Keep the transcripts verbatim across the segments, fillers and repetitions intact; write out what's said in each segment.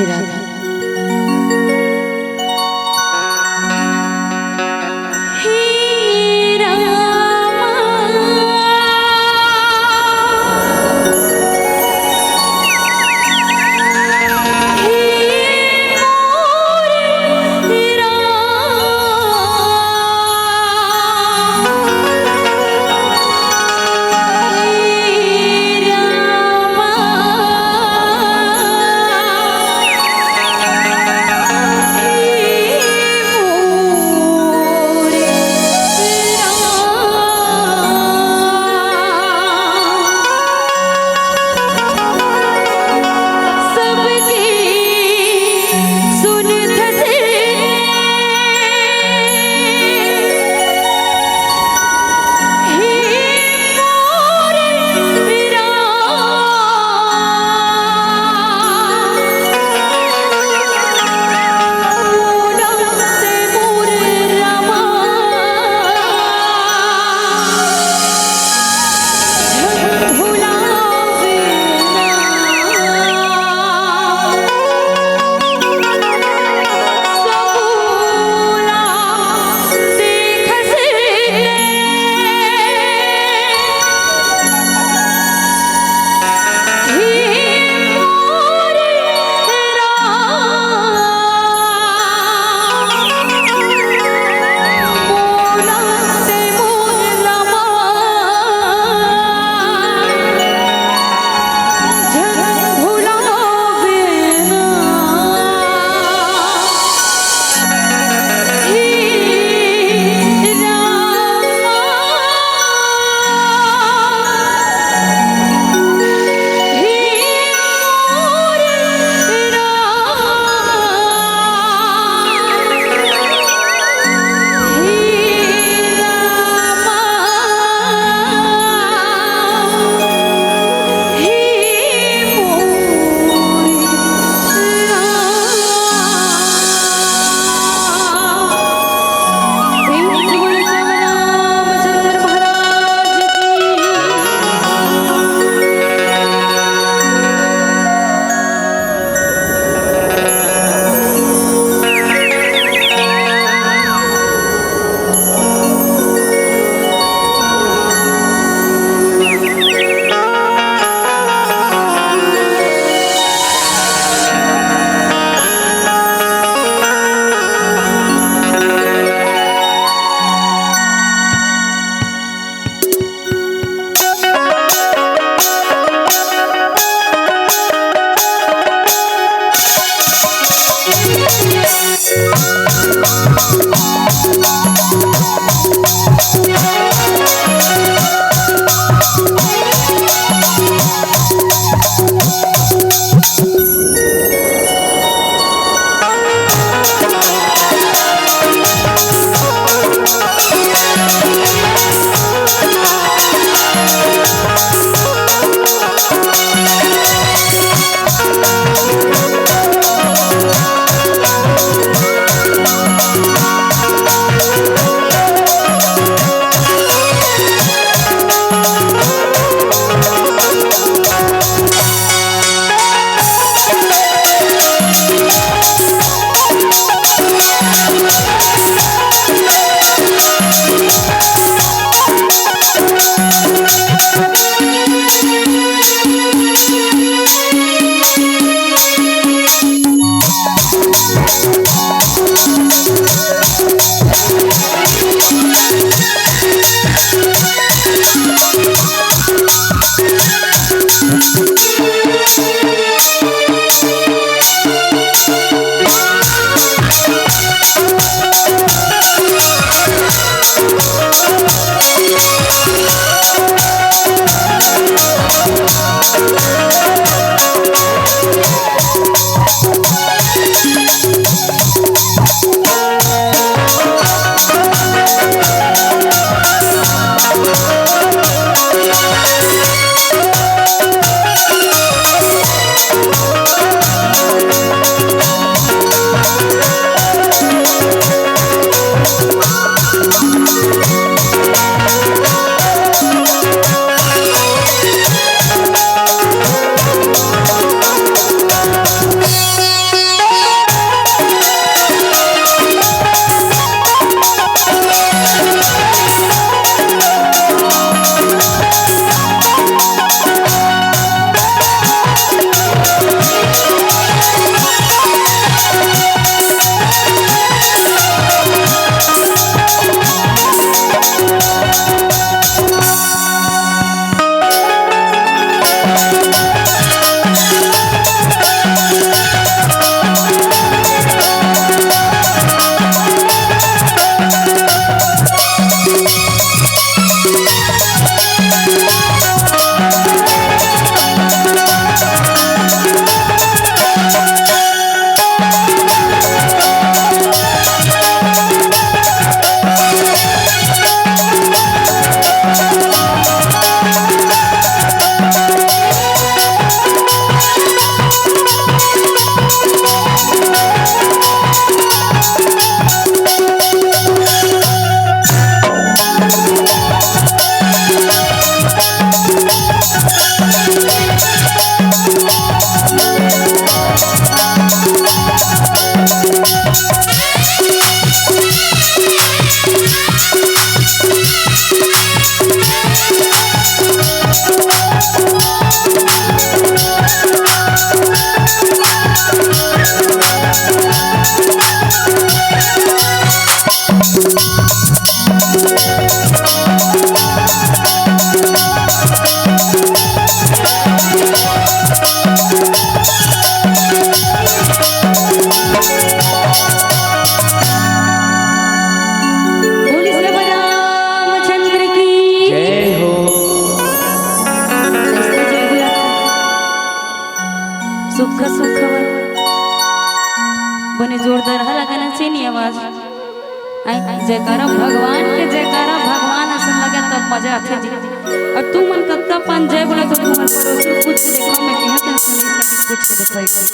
राधा। हे रामा, हे मोरे रामा, हे रामा। नहीं आवाज। आई, जयकारा भगवान के, जयकारा भगवान असन लगे तब मजा आथे जी। अउ तुमन कतका पान जय बोलत हो, तुमन परोसी पूछ के देखो, मैं किहा तक सुनी सकी, पूछ के देखो एक बार।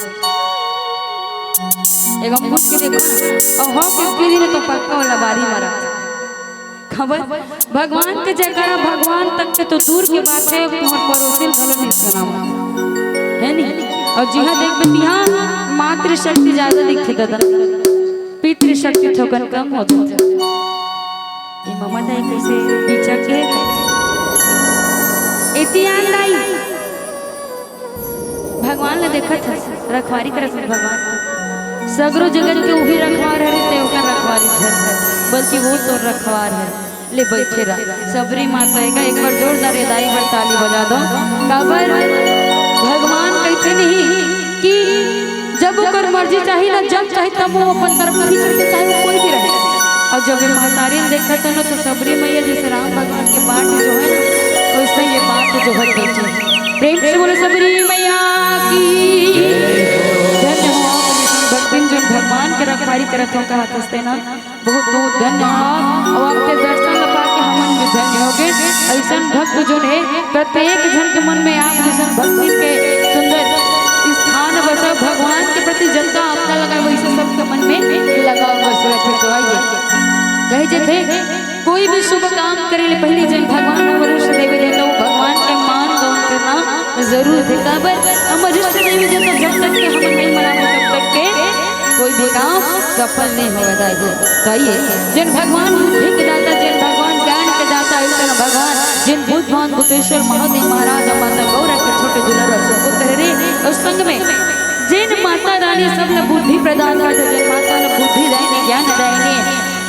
एगो पूछ के देखो ना, अउ हो के फिर तो पक्का वाला बारी मारा। खबर भगवान के जयकारा, भगवान तक के तो दूर के बात है, तुमन परोसी घलो नहीं सुनावा, है नी? अउ जिहा देखबे तिहा मातृशक्ति ज्यादा दिखथे दादा, पितृशक्ति थोकन कम हो जाथे। ये ममा दाई कैसे बिचक के एतियान दाई भगवान ला देखत हस, रखवारी करत हस भगवान। सगरो जगत के उही रखवार हरे, ते ओकर रखवारी झन कर, बल्कि वो तोर रखवार है। ले बइठे रह, सबरी माता का एक बार जोरदार ये दाई बर ताली बजा दो। काबर भगवान कहते नहीं कि जब ओकर मर्जी चाही ना, जब चाही तब वो अपन तरफ खींच के, चाहे वो कोई भी रहे। अउ जब ये महतारी देखत हो ना, तो सबरी मैया जैसे राम भगवान के बाट जो है ना, वैसे ये बाट जो है, प्रेम से बोलो सबरी मैया की। धन्य हो आप भक्तिन जो भगवान के रखवारी करत हो, कहा हस्ते ना, बहुत बहुत धन्य हो आप। अउ आपके दर्शन ला पाके हमन भी धन्य हो गए। ऐसन भक्त जो है, प्रत्येक जन के मन में आप जैसन भक्ति के सुंदर स्थान बसा, भगवान के प्रति जतका आपका लगाव, वैसे सबके मन में लगाव बस रखे। तो आइए, कहे जथे, कोई भी शुभ काम करे ले पहले जन भगवान अमरेश देवी देता, वो भगवान के मान गौन करना जरूर थे। काबर अमरेश देवी देता, जब तक के हम नहीं मनाबो, तब तक के कोई भी काम सफल नहीं होवे दाई हो। तो आइए, जन भगवान बुद्धि के दाता, जन भगवान ज्ञान के दाता, ऐसन भगवान जिन भूत भावन भूतेश्वर महादेव महाराज अउ माता गौरा के छोटे दुलारा सुपुत्र रे, अउ संग में जिन माता रानी सब ला बुद्धि प्रदान करथे, जिन माता ला बुद्धि दायिनी, ज्ञान दायिनी,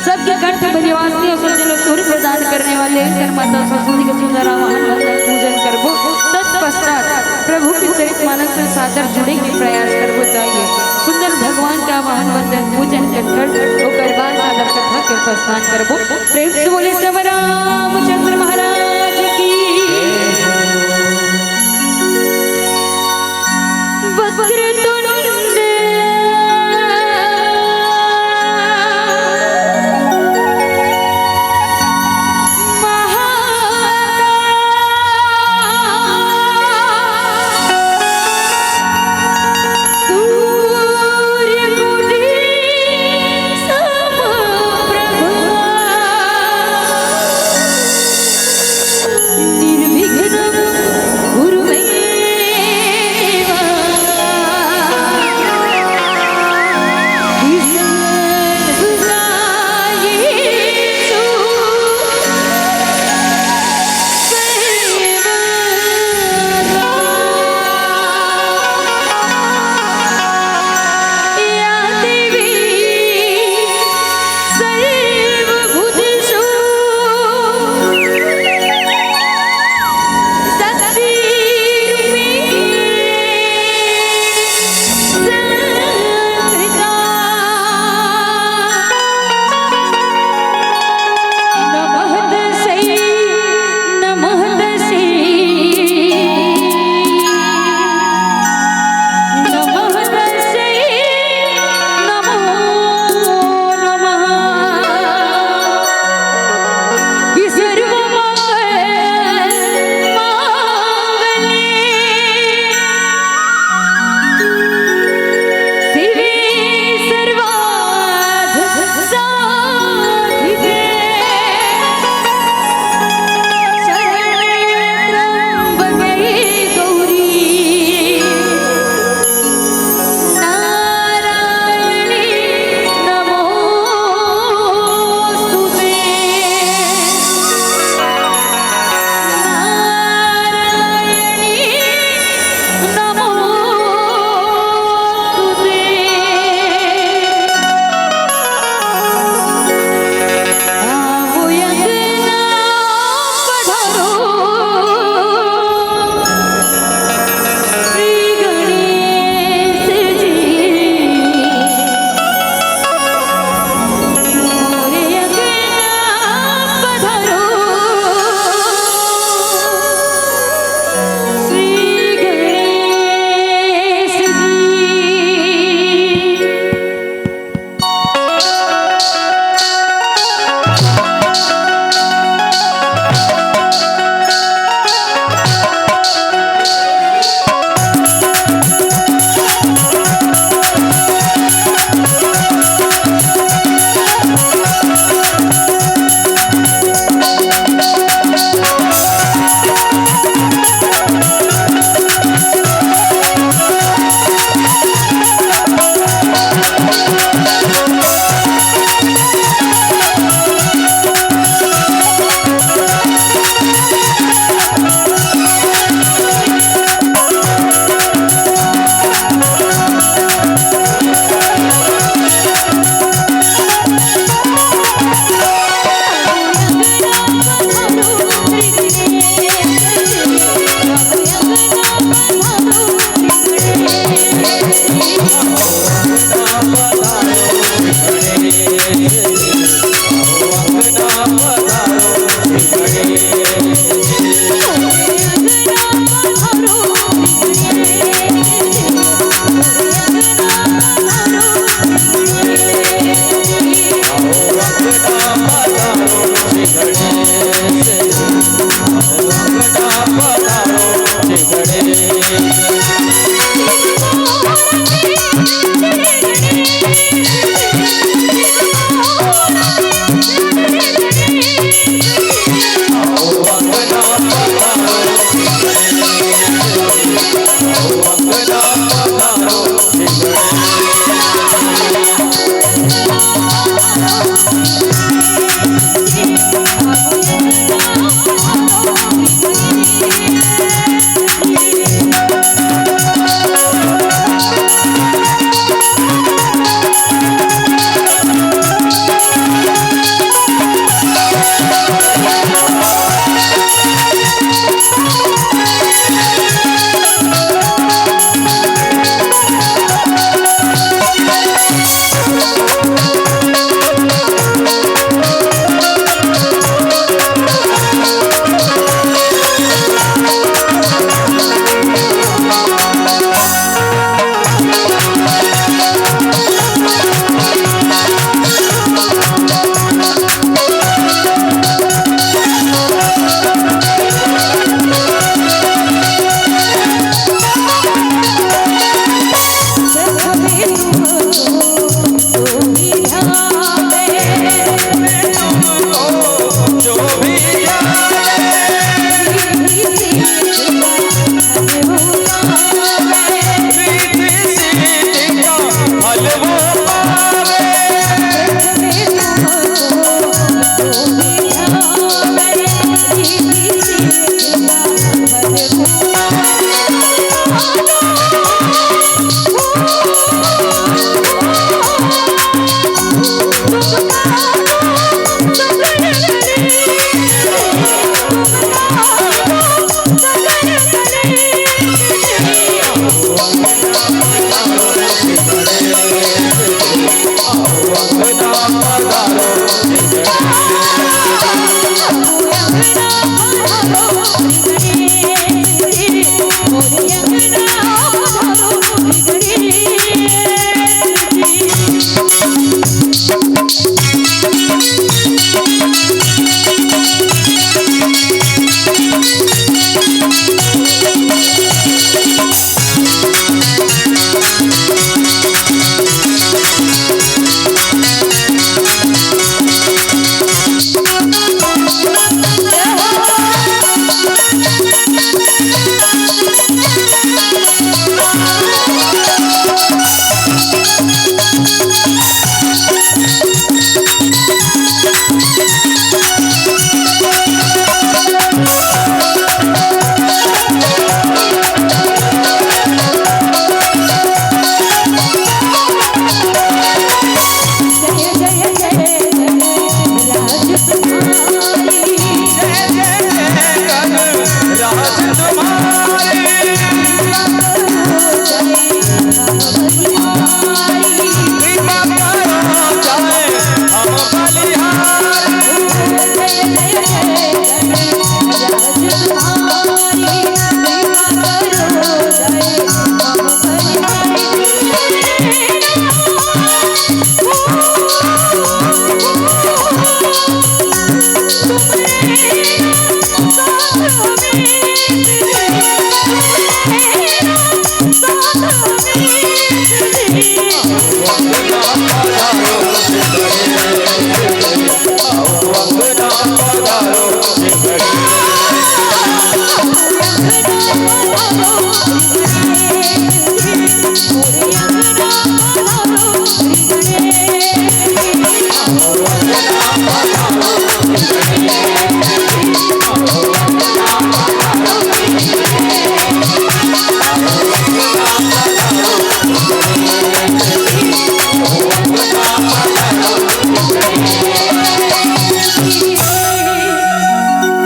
सबके कंठ में निवासिनी अउ सब जन ला सूर्य प्रदान करने वाले ऐसन माता सरस्वती के सुंदर आवाहन वंदन पूजन करबो। तत्पश्चात प्रभु के चरित मानस से सादर जुड़े के प्रयास करबो। तो आइए, सुंदर भगवान के आवाहन वंदन पूजन के खड़ ओकर बाद सादर कथा के प्रस्थान करबो। प्रेम से बोले सब रामचंद्र महाराज की। वक्रतुंड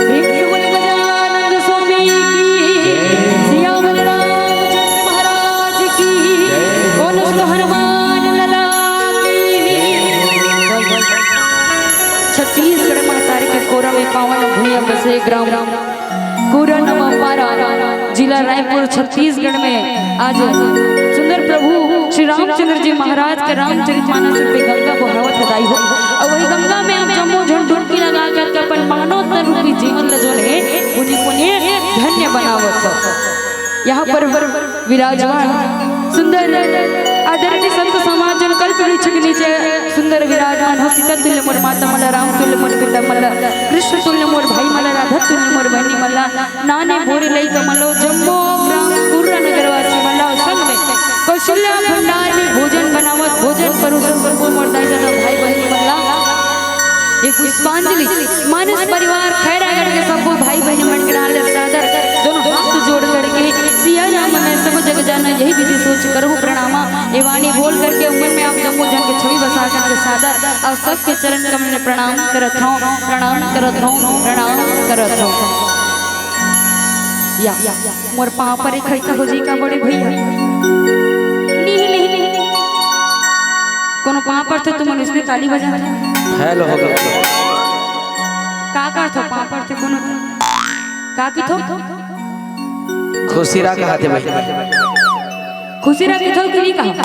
प्रेम से बोले गजानंद स्वामी की, सियावर रामचंद्र महाराज की, बोलो श्री हनुमान लाला की। छत्तीसगढ़ महतारी के कोरा में पावन भुइयां बसे ग्राम कोरा नवा पारा, जिला रायपुर, छत्तीसगढ़ में आज सुंदर प्रभु श्री रामचंद्र जी महाराज के रामचरित मानस रूपी गंगा बोहावत हे दाई हो। अउ वही गंगा में आप जम्मो झन डुबकी लगा करके अपन मानव तन रूपी जीवन ल जोन हे पुनि पुनि धन्य बनावत हो। यहाँ पर विराजमान सुंदर आदरणीय संत समाज जन कल्प वृक्ष के नीचे सुंदर विराजमान हो। सीता तुल्य मोर माता मन ला, राम तुल्य मोर पिता मन ला, कृष्ण तुल्य मोर भाई मन ला, राधा तुल्य मोर बहिनी मन ला, नाने बोरे लइका मन ला, जम्मो ग्राम कुर्रा नगरवासी मन ला, अउ संग में कौशल्या भंडार में भोजन बनावत, भोजन परोसत सब्बो मोर दाई ददा भाई बहिनी मन ला ये पुष्पांजलि। मानस परिवार खैरागढ़ के सब्बो भाई बहिनी मन के डाहर ले सादर दोनों हाथ जोड़ करके सिया राम मैं सब जग जाना यही विधि सोच करहु प्रणामा। ये वाणी बोल करके मन में आप जम्मो झन के छवि बसा करके सादर अउ सबके चरण कमल में प्रणाम करत हौं, प्रणाम करत हौं, प्रणाम करत हौं। या, या, मोर पाँव परे खड़का हो जाई का बड़े भैया। नहीं, नहीं, नहीं, नहीं। कोनो पाँव परथे तुमन उसने ताली बजा। हेलो हो गया। का का थो पाँव परथे कोनो? का की थो? खुशी रहा कहा थे भाई। खुशी रहा की थो कि नहीं कहा?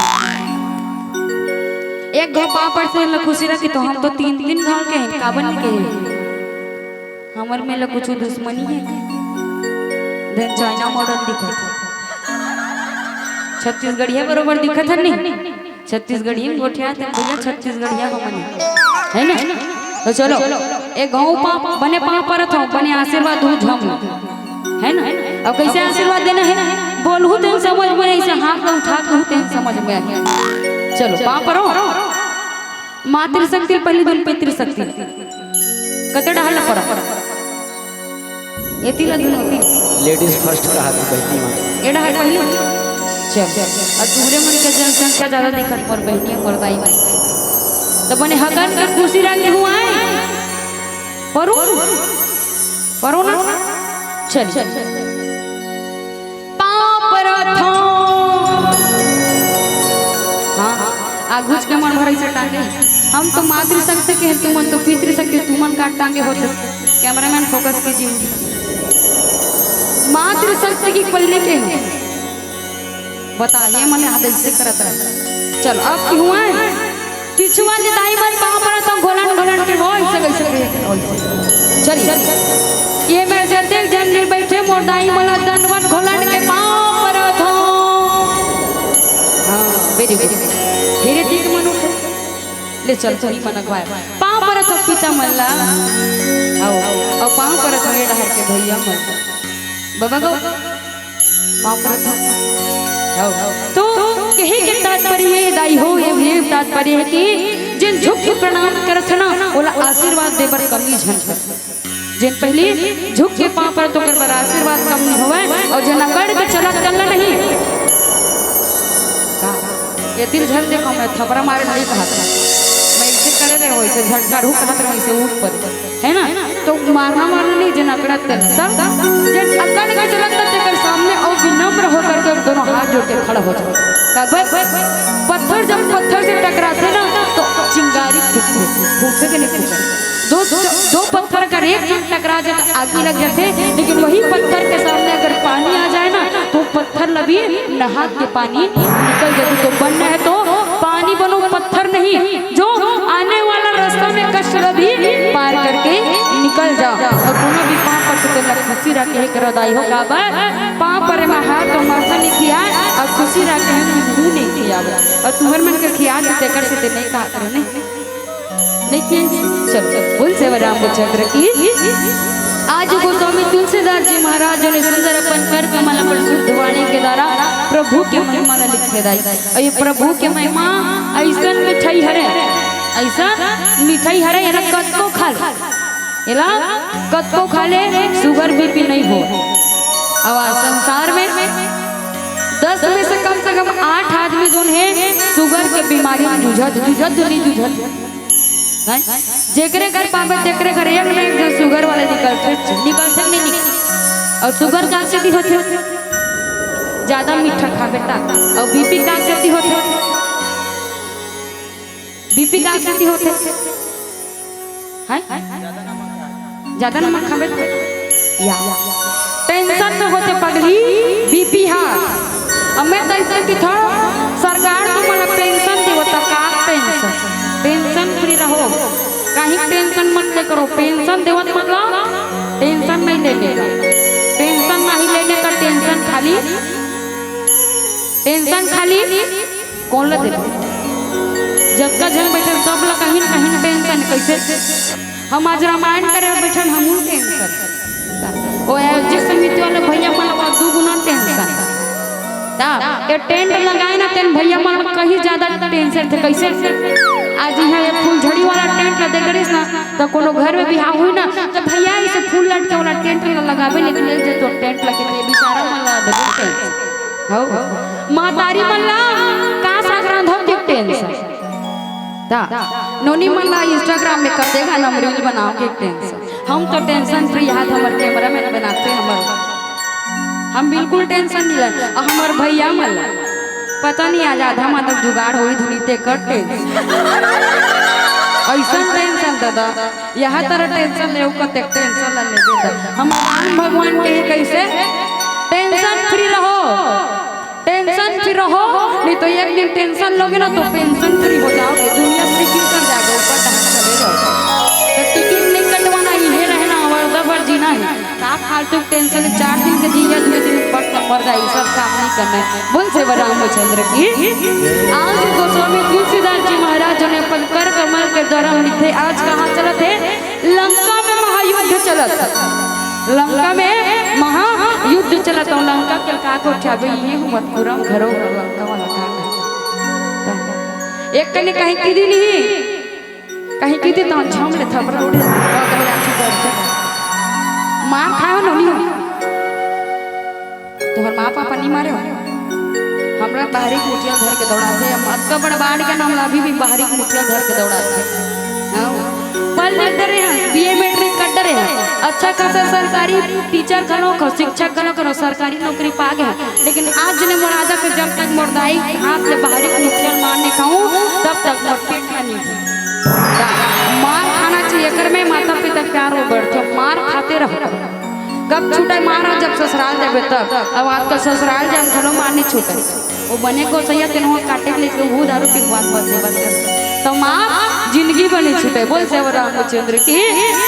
एक घाव पाँव परथे ल खुशी रहा की थो, हम तो तीन, तीन घाव के हैं, काबर नहीं कहे? हमर में ल कुछु दुश्मनी हे? देन चाइना मॉडल दिखत हे। छत्तीसगढ़िया बरोबर दिखत हे नहीं? छत्तीसगढ़िया में गोठिया थे भैया, छत्तीसगढ़िया हमन हे। हे ना? तो चलो, एक घाव पाँव, बने पाँव परत हौं, बने आशीर्वाद दू झम, हे ना? अब कैसे आशीर्वाद देना हे? बोलहू तेन समझ में, ऐसे हाथ ला उठा कहू तेन समझ में आही। चलो, पाँव परो। मातृशक्ति पहली, दुनो पितृशक्ति। कते डहर ला परा? एती ला दुनो ती। लेडीज फर्स्ट कहा थी बहनी माँ। ए डहर पहली। चल। अब दूरे मन के जनसंख्या ज्यादा दिखत मोर बहनी मोर दाई भाई। तो बने हगन के खुशी रहा कि हूँ आए। परू? परो ना? चल। पाँव परत हौं। हाँ, आगुच के मन भरई से टांगे। हम तो मातृशक्ति के हैं, तुमन तो पितृशक्ति, तुमन का टांगे होते। कैमरामैन फोकस कीजिए। मातृशक्ति की पल्ली के हैं। बता, ये मने हाथ ऐसे करत रहे। चल, अब की हुआ है? पीछू वाली दाई मन पाँव परत हौं, घोलन घोलन के वो ऐसे कैसे करे? चलिए, ये मैं जतेक जन नहीं बैठे, मोर दाई मन ला दंडवत घोलन के पाँव परत हौं। हाँ, very good। धीरे धीरे मन उठे। ले चल, चल, मन अगवाए। पाँव परत हौं पिता मन ला। आओ, आओ, पाँव परत हौं ये डहर के भैया मन। बाबा गो, पाँव परत हौं। हौ। तो कहे के तात्पर्य हे दाई हो, ये, ये तात्पर्य हे कि जेन झुक के प्रणाम करत हे ना, ओला आशीर्वाद दे बर कमी झन कर। जेन पहली झुक के पाँव परत ओकर बर आशीर्वाद कमी होवय, अउ जेन अकड़ के चलत तेला नहीं। का? ये दिल झन देखो, मैं थपरा मारे नहीं कहत हूँ। मैं इसे करे रहे हो, इसे झटका रू कहत रहे, इसे ऊपर। है ना? तो मारना मारना नहीं, जेन अकड़त तेला। तब जेन अकड़ के चलत तेकर सामने अउ विनम्र होकर के दोनों हाथ जोड़ के खड़ा हो जाओ। काबर? पत्थर जब पत्थर से टकराथे ना, तो चिंगारी फूटथे, फूटथे कि नहीं फूटथे? दो, दो पत्थर अगर एक साथ टकरा जाए तो आगी लग जाथे, लेकिन वही पत्थर के सामने अगर पानी आ जाए ना, तो पत्थर ला भी नहा के पानी निकल जाथे। तो बनना है तो पानी बनो, पत्थर नहीं। जो आने वाला रास्ता में कष्ट ला भी पार करके निकल जा। अउ कोनो भी पाँव परथे तेला खुशी रखे के रदाई हो, काबर? पाँव परे में हाथ अउ माथा नहीं खिया, अउ खुशी रखे नहीं खियावे, और तुम्हर मन के खिया दे, तेकर से ते नहीं खात रहे, नहीं? नहीं खिया। चल, चल, बोल सेवा रामचंद्र की। आज गोस्वामी तुलसीदास जी महाराज जो ने सुंदर अपन कर कमल पर शुद्ध वाणी के द्वारा प्रभु के महिमा ला लिखे दाई। और ये प्रभु के महिमा ऐसन मिठाई हरे, ऐसन मिठाई हरे, एला कतको खा ले, एला कतको खा ले, शुगर बीपी नहीं हो। अब आज संसार में दस में से कम से कम आठ आदमी जोन है शुगर के बीमारी में जूझत, जूझत तो नहीं जूझत। हैं? जेकरे घर पावे, जेकरे घर एक ना एक जन शुगर वाले निकलथे, निकलथे नहीं निकल। और शुगर का सेती होथे? ज्यादा मीठा खाबे त। और बीपी का सेती होथे? बीपी का सेती होथे? हैं? ज्यादा नमक खाबे त? या। टेंशन में होथे पगली, बीपी हा। अब मैं तो ऐसे कि था, सरकार तुमन ला पेंशन देवत, का पेंशन? पेंशन फ्री रहो, कहीं टेंशन मत ले करो। पेंशन देवत मतलब टेंशन नहीं लेने का, टेंशन नहीं लेने का, टेंशन खाली, टेंशन खाली कौन ला देबे? जतका झन बैठे सब ला कहीं न कहीं टेंशन। कैसे? हम आज रामायण करे बैठन, हमहू टेंशन। ओ आयोजक समिति वाले भैया मन ला दू गुना टेंशन। ता ये टेंट लगाए ना, तेन भैया मन ला कहीं ज्यादा टेंशन थे। कैसे? आज यहाँ ये फुलझड़ी वाला टेंट ला देख रहिस ना, तो कोनो घर में बिहाव हुई ना, तो भैया इसे फूल लटके वाला टेंट ला लगावे, लेकिन ले जे तो टेंट लगे, तो ये बेचारा मन ला देबे टेंशन। हौ। महतारी मन ला का साग रांधव के टेंशन। ता नोनी मन ला Instagram में कर देगा ना, हम reel बनाओ के टेंशन। हम तो टेंशन फ्री, हाथ हमर कैमरा मैन बनाते हमर, हम बिल्कुल टेंशन नहीं ले। और हमर भैया मन ला पता नहीं आज आधा माधव जुगाड़ होई धुनी ते कर टेंशन। ऐसा टेंशन दादा, यह तरह टेंशन ले, ओकर ते टेंशन ला लेबे त। हम राम भगवान के ही कैसे टेंशन फ्री रहो, टेंशन फ्री रहो, नहीं तो एक दिन टेंशन लोगे ना तो पेंशन फ्री हो जाओगे, दुनिया से क्यों कर जाओगे, ऊपर डांस चले जाओगे। तो टिकट नहीं कटवाना, ये रहना, वर्दा पर जीना है। का फालतू टेंशन, चार दिन के जिया, दो दिन पर मर जाए, सब काम नहीं करना है। बोल सेवा रामचंद्र की। आज गोस्वामी तुलसीदास जी महाराज जो ने अपन कर कमल के द्वारा लिखे, आज कहाँ चलत है? लंका में महायुद्ध चलत, लंका में महायुद्ध चलत। और लंका के का को ख्याबे ये हुआ पूरा घरो लंका वाला का है। एक कने कहीं की दी नहीं, कहीं की दी तो छाम ले थपड़ उड़े। मार खाओ ना नहीं। तोहर माँ पापा नहीं मारे हो? हमरा बाहरी मुठिया धर के दौड़ाथे, हम अतका बड़ बाढ़ के नाम ला अभी भी बाहरी मुठिया धर के दौड़ाथे। हाँ। पढ़ लिख डरे हैं, बीए मेट्रिक कर डरे हैं, अच्छा खासा सरकारी टीचर घलो करो, शिक्षक घलो करो, सरकारी नौकरी पा गए हैं। लेकिन आज ने मोर आदा के जब तक मोर दाई हाथ ले बाहरी मुठिया मार नहीं खाऊं, तब तक मोर पेट खानी है। मार खाना चाहिए, एकर में माता पिता प्यार हो बढ़ते, मार खाते रहो। कब छूटे मार? जब ससुराल जाबे तब। अब आजकल ससुराल जाम घलो मार नहीं छूटे। वो बने गोसैया तेन हुआ काटे के लेके वो दारू पिघवात बचे बचे। तो मार जिंदगी बने छूटे। बोल सेवा रामचंद्र की।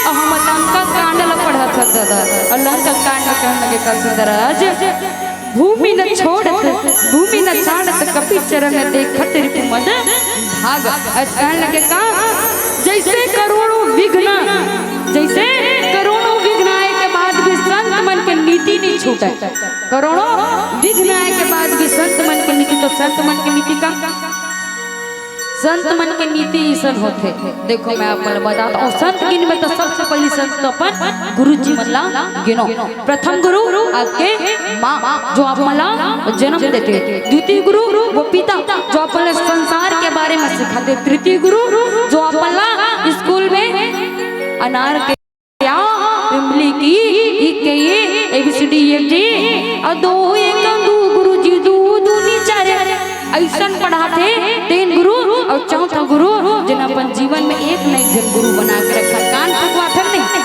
और हम लंका कांड ला पढ़त हन दादा, और लंका कांड में कहने लगे का सुंदर आज, भूमि न छोड़त, भूमि न छाड़त कपि चरण देखत रिपु मद भाग। आज कहने लगे का, जैसे करोड़ों विघ्न, जैसे करोड़ों विघ्न आए के बाद भी संत मन के नीति नहीं छूटे। करोड़ों विघ्न आए के बाद भी संत मन के नीति, तो संत मन के नीति का, संत मन के नीति ईसन होथे। देखो, मैं आप मन ल बताता हूँ, संत गिन में तो सबसे पहली संत तो अपन गुरु जी मन ला गिनो। प्रथम गुरु आपके माँ, जो आप मन ला जन्म देथे। द्वितीय गुरु वो पिता, जो आप मन ला संसार के बारे में सिखाथे। तृतीय गुरु जो आप मन ला स्कूल में अनार के या इमली की, ई के ये, A B C D, E F G, और दो एक दो गुरु जी, दो दूनी चार। ऐसन पढ़ाथे तीन गुरु और चौथा गुरु, जिन अपन जीवन में एक न एक जन गुरु बना के रखा। कान फुकवाथन नहीं,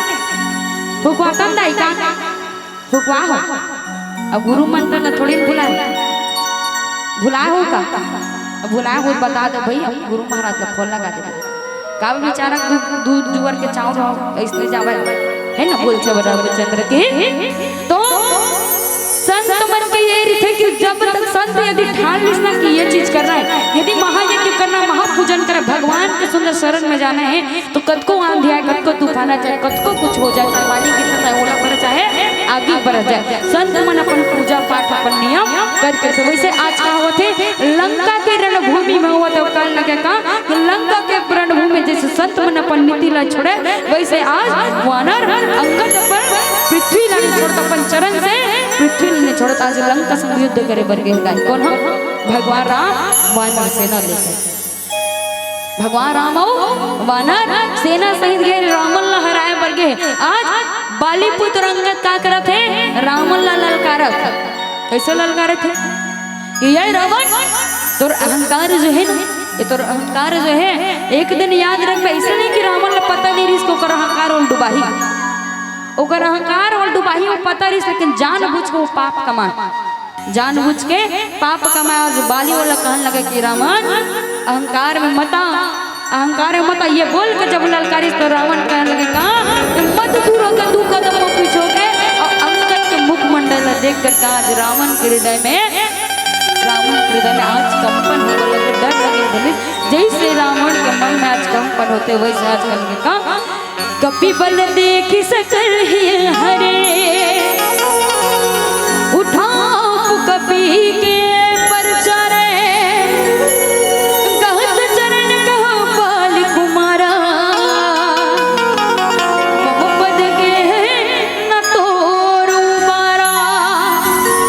फुकवाथन दाई कान, फुकवा हो। अब गुरु मंत्र न थोड़ी भुलाए, भुलाए हो का? अब भुलाए हो बता दो भाई, हम गुरु महाराज का फोन लगा दे। का बेचारा दू, दू जुवर के चाउर हो, ऐसने जावे, है ना? बोल सेवा रामचंद्र के। तो संत मन के ये रिथे कि जब तक संत यदि ठान लिस ना कि ये चीज करना है, यदि महायज्ञ करना, महापूजन करे, भगवान के सुंदर शरण में जाना है, तो कतको आंधी आए, कतको तूफान आ जाए, कतको कुछ हो जाए, चाहे पानी गिर जाए, चाहे ओला पड़े, चाहे आगी बरस जाए, संत मन अपन पूजा पाठ, अपन नियम करके। तो वैसे आज का होथे, लंका के रणभूमि में होवत हे, काल लगे का कि लंका के रणभूमि में जैसे संत मन अपन नीति ला छोड़े, वैसे आज वानर अंगद अपन पृथ्वी ला नहीं छोड़त, अपन चरण से पृथ्वी ला नहीं छोड़त। आज लंका संग युद्ध करे बर गे हे। कौन ह? भगवान राम वानर सेना लेकर। भगवान राम अउ वानर सेना सहित गे, रावण ला हराए बर गे। आज बाली पुत्र अंगद का करत हे? रावण ला ललकारत हे। कैसे ललकारत हे? कि ये रावण, तोर अहंकार जो है ना, ये तोर अहंकार जो है, एक दिन याद रख, ऐसे नहीं कि रावण ला पता नहीं रिस के ओकर अहंकार ओला डुबाही। ओकर अहंकार ओला डुबाही, वो पता रिस, लेकिन जानबूझ के वो पाप कमा, जानबूझ के पाप कमाए। आज बाली ओला कहन लगे कि रावण, अहंकार में मत आ, अहंकार में मत आ। ये बोल के जब ललकारिस तो रावण कहन लगे का कि मत दूर होके दू कदम वो पीछे होके, और अंगद के मुखमंडल ला देख कर का आज रावण के हृदय में, रावण के हृदय में आज कंपन हो गया, डर लगे धनुष। जैसे रावण के मन में आज कंपन होथे, वैसे आज कहन लगे का कपि बल देखि सकल हिय हरे, उठाप कपि के परचारे, कहत चरण कहो बाल कुमारा, मम पद के न तोरू बारा।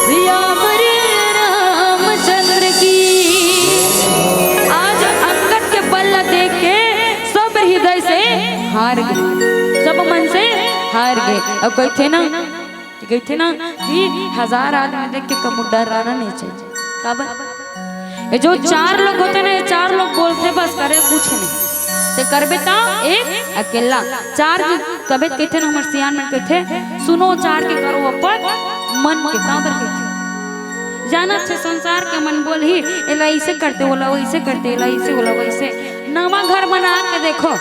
सियावर रामचंद्र की। आज अंगद के बल ला देख के सब हृदय से हार गे, सब मन से हार गे। अउ कहिथे ना, कहिथे ना कि हजार आदमी देख के कभू डर्राना नहीं चाहिए। काबर? ये जो चार लोग होथे ना, ये चार लोग बोलथे बस, करे कुछ नहीं। ते करबे त एक अकेला, चार जो तबे कहिथे ना, हमर सियान मन कहिथे, सुनो चार के करो अपन मन के। काबर कहिथे? जानत हे संसार के मन बोलही, एला ऐसे करते, ओला वैसे करते, एला ऐसे, ओला वैसे। नवा घर बना के देखो,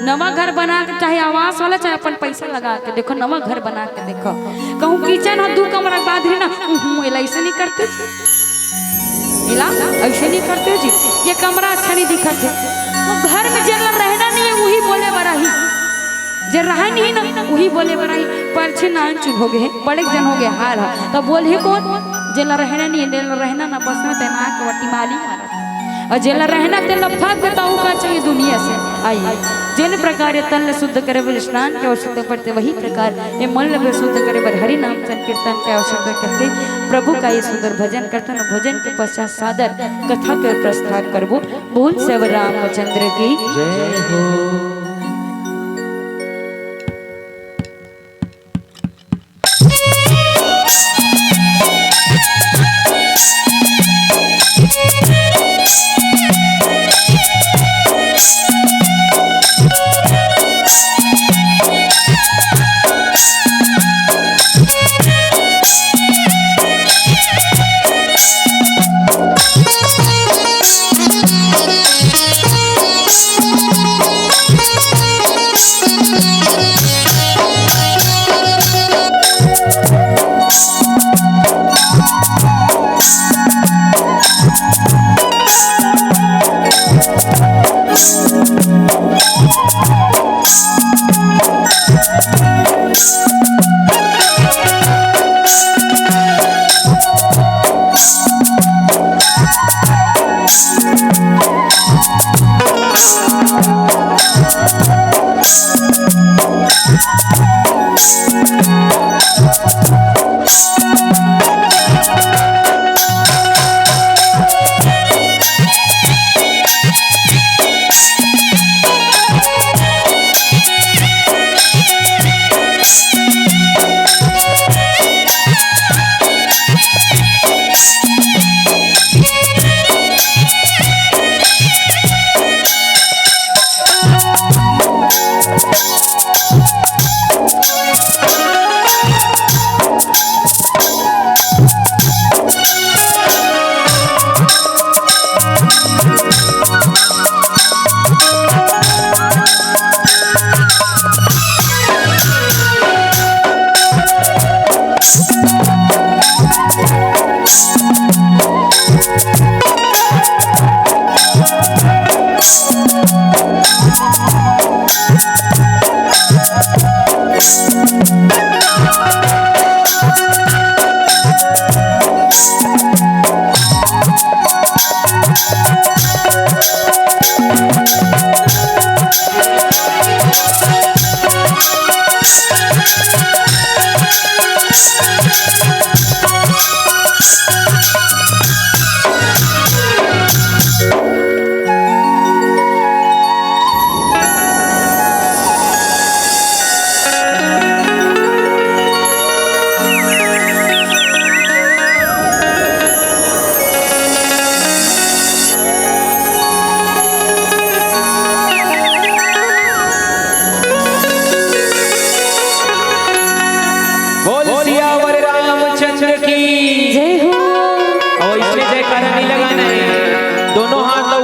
नवा घर बना के, चाहे आवास वाला, चाहे अपन पैसा लगा के देखो, नवा घर बना के देखो। कहूँ किचन ह दू कमरा के बांध रही ना, "उहुं, एला ऐसे नहीं करते जी, एला ऐसे नहीं करते जी, ये कमरा अच्छा नहीं दिखत हे।" वो घर में जेला रहना नहीं है, वही बोले बर आही। जे रहे नहीं ना, वही बोले बर आही। परछी नान चुन हो गए, बड़े जन हो गए हाल है। तब बोलही कौन? जेला रहना नहीं है, जेला रहना ना, बस में तैनात वटी माली मारत। अउ जेला रहना तेला फक देता, का चाहिए दुनिया से? आइए, जेन प्रकार ये तन ला शुद्ध करे बर स्नान के आवश्यकता पड़थे, वही प्रकार ये मन ला भी शुद्ध करे बर हरि नाम संकीर्तन के आवश्यकता पड़थे। प्रभु का ये सुंदर भजन करथन, भजन के पश्चात सादर कथा के प्रस्थान करबो। बोल सेव रामचंद्र की जय हो।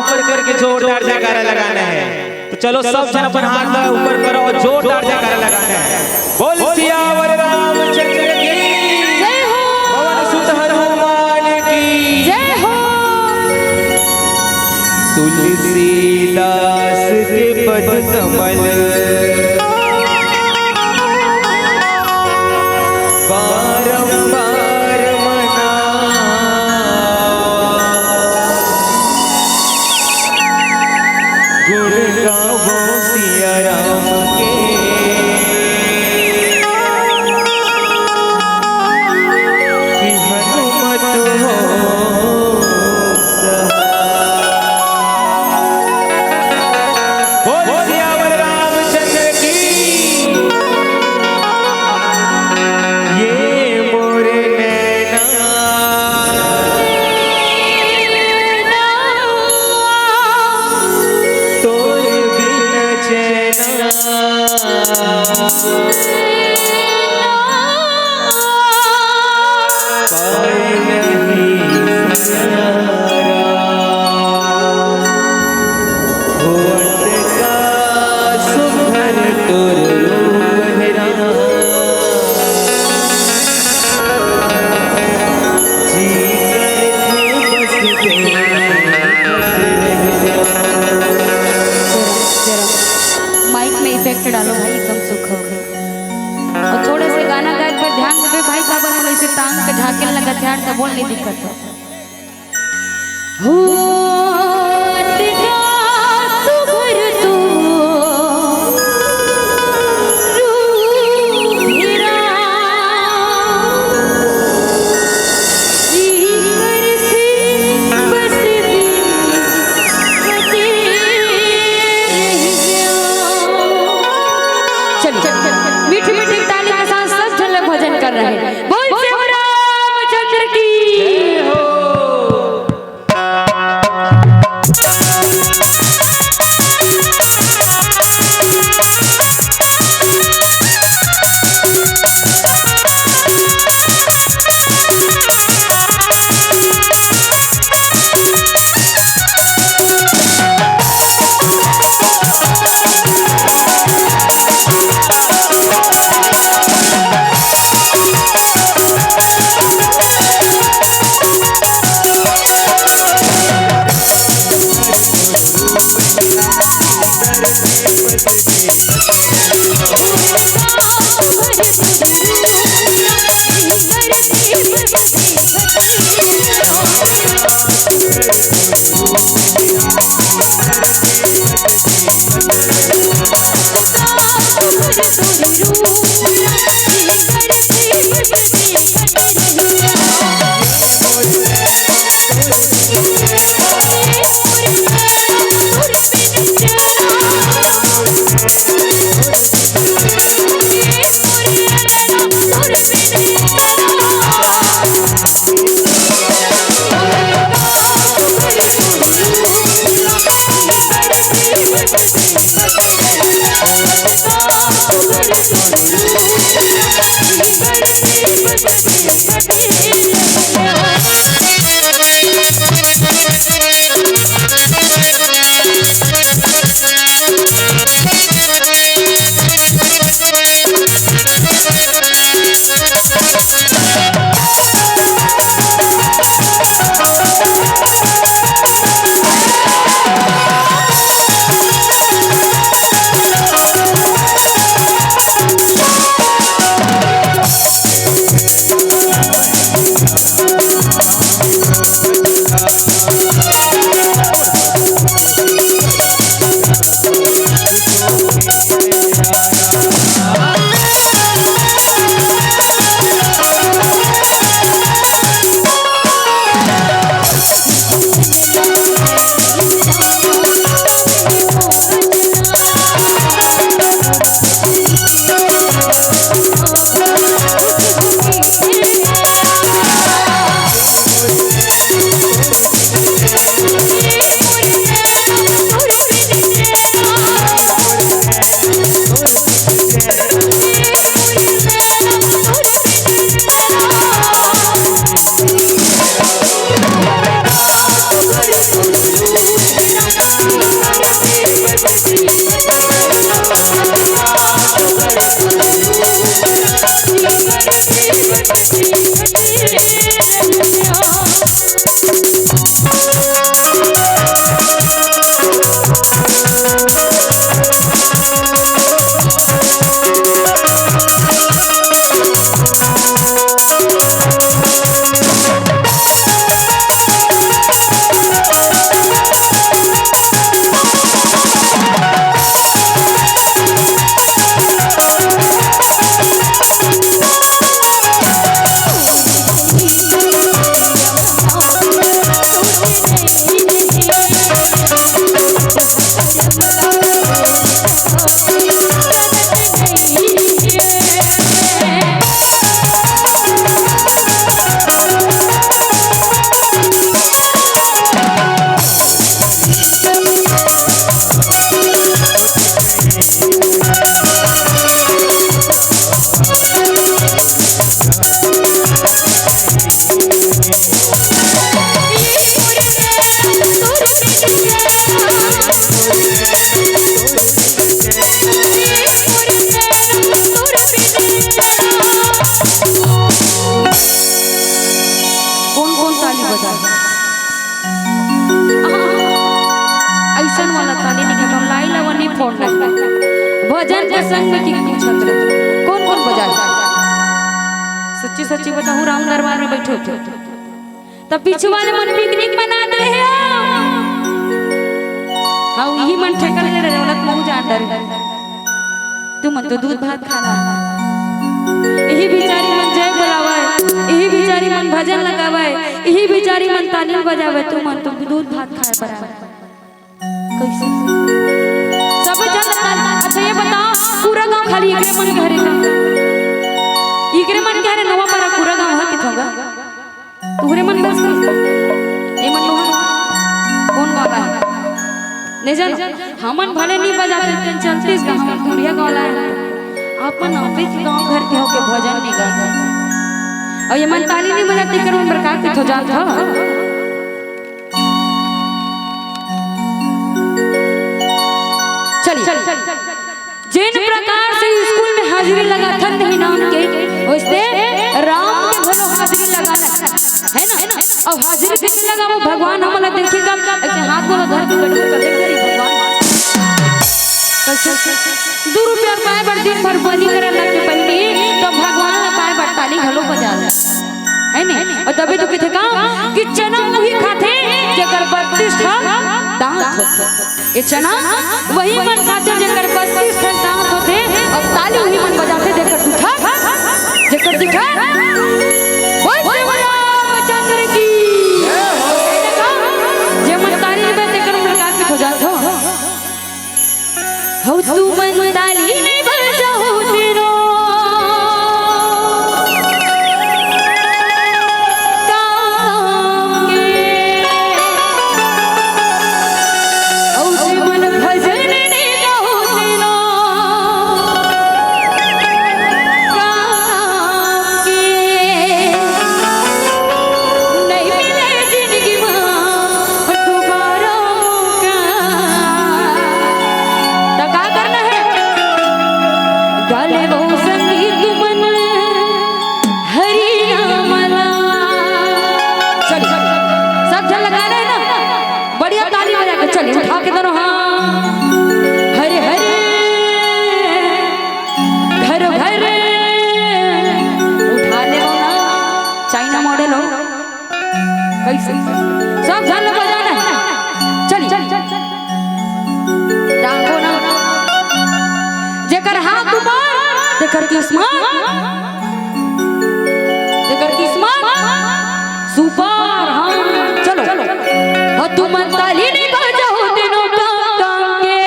ऊपर करके जोरदार जयकारा लगाना है। तो चलो, सब झन अपन हाथ ला ऊपर करो और जोरदार जयकारा लगाना है। बोल सियावर रामचंद्र की, जय हो। पवन सुत हनुमान की, जय हो। तुलसीदास के पद कमल बारंबार मनावा। गुण गावो सिया राम के, कि हनुमत हो सहाय। बोल सियावर रामचंद्र की। ये मोरे नैना तोर बिन चैना पाए नहीं सहारा। होत का सुघर तोर रूप है राम। जी करथे बस तेरी जरा, जरा माइक में इफेक्ट डालो भाई, एकदम सुख हो। और थोड़े से गाना गाए पर ध्यान देबे भाई, काबर मन ऐसे टांग के झांके लगत यार, तब बोल नहीं दिक्कत हो। होत का सुघर तो रूप राम, जी करथे बस बिन चलिए, मीठी मीठी ताली के साथ सब झन लोग भजन कर रहे हैं। बोल श्री रामचंद्र की। अइसन वाला ताली नइ, कथों लाई ला वनी फोड़ ला। भजन के संग में की पूछत रहे, कौन कौन बजाए? सच्ची सच्ची बताहूँ, राम दरबार में बैठे थे, तब पीछू वाले मन पिकनिक मनात रहे हो। हाँ, इही मन ठेकर ले रहे, ओला तो महूँ जान डरे। तुमन तो दूध भात खाना। इही बिचारी मन जय बोलावे, इही बिचारी मन भजन लगावे, इही बिचारी मन ताली बजावे, तुमन तो दूध भात खाए बर आवे। कइसे? सबे चल, अच्छा ये बताओ, पूरा गांव खाली एकरे मन के हरे का? एकरे मन के हरे, नवा पारा पूरा गांव हे कि थोंगा? तुहरे मन बस के? ये मन लोहा? कौन गांव हे? नहीं जानो। हमन भले नहीं बजाते, तेन चलतीस का, हमन दूरिया गांव ला हे। अपन आपे के गांव घर के होके भजन नहीं गाते। अउ ये मन ताली नहीं बजाते, तेकर मन प्रकार के थो जात हो। चलिए, जेन प्रकार से स्कूल में हाजिरी लगाथन नहीं नाम के, वैसे राम के घलो हाजिरी लगाना, है ना? अउ हाजिरी के लगाबो, भगवान हमला देखे का, ऐसे हाथ गोड़ धर के बैठो तो देख रही भगवान। कैसे? दू रुपया पाए बर दिन भर बनी करे लग के बहिनी, तो भगवान ला पाए बर ताली घलो बजा ले। है नहीं? अउ तभी तो कथे का कि चना उही खाथे, जेकर बत्तीस ठन दांत होथे। ये चना वही मन खाथे, जेकर बत्तीस ठन दांत होथे, अउ ताली उही मन बजाथे, जेकर दू ठन, जेकर दू ठन। बोल श्री रामचंद्र की। जे मन ताली बजाथे, तेकर मुलाकात हो जात हो। हो तुमन ताली नहीं बजाओ तेरो काम के। हो तुमन भजन नहीं गाओ तेरो काम के। नहीं मिले जिंदगी में दोबारा मौका। त का करना हे? गा ले वो संगीत मन हरि राम ला। चलिए, सब झन लगाना हे ना, बढ़िया ताली बजा के। चलिए, उठा के दोनों हाथ। हरे हरे, घर घर, उठा ले वो ना, चाइना मॉडल हो। कैसे? सब झन ला बजाना हे। चलिए। टांगो ना। जेकर हाथ ऊपर, तेकर किस्मत, तेकर किस्मत सुपर। हाँ, चलो। हो तुमन ताली नहीं बजाओ तेनो काम काम के।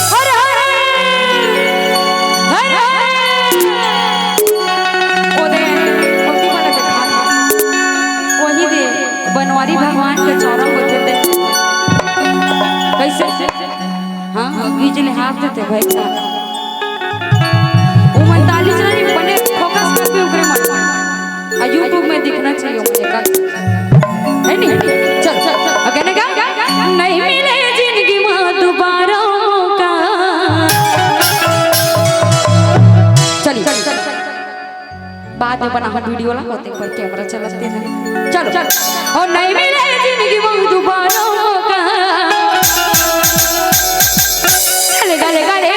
हर हर, हर हर। ओ दे, ओती वाला जे खात हे, ओही दे बनवारी भगवान के चौरा होथे ते। कैसे? हाँ, हाँ, बीच ले हाथ देथे भाई साहब। वो मन ताली चला नहीं, बने फोकस करबे ओकरे मन। आ YouTube में दिखना चाहिए ओकरे का। है नहीं? चल, चल, चल। अब कहने का? नहीं मिले जिंदगी में दोबारा मौका। चलिए, चलिए, चलिए। बाद में बनाहूँ वीडियो ला, ओते पर कैमरा चलाते हैं। चलो, चलो। और नहीं मिले जिंदगी में दोबारा मौका। गाले, गाले, गाले।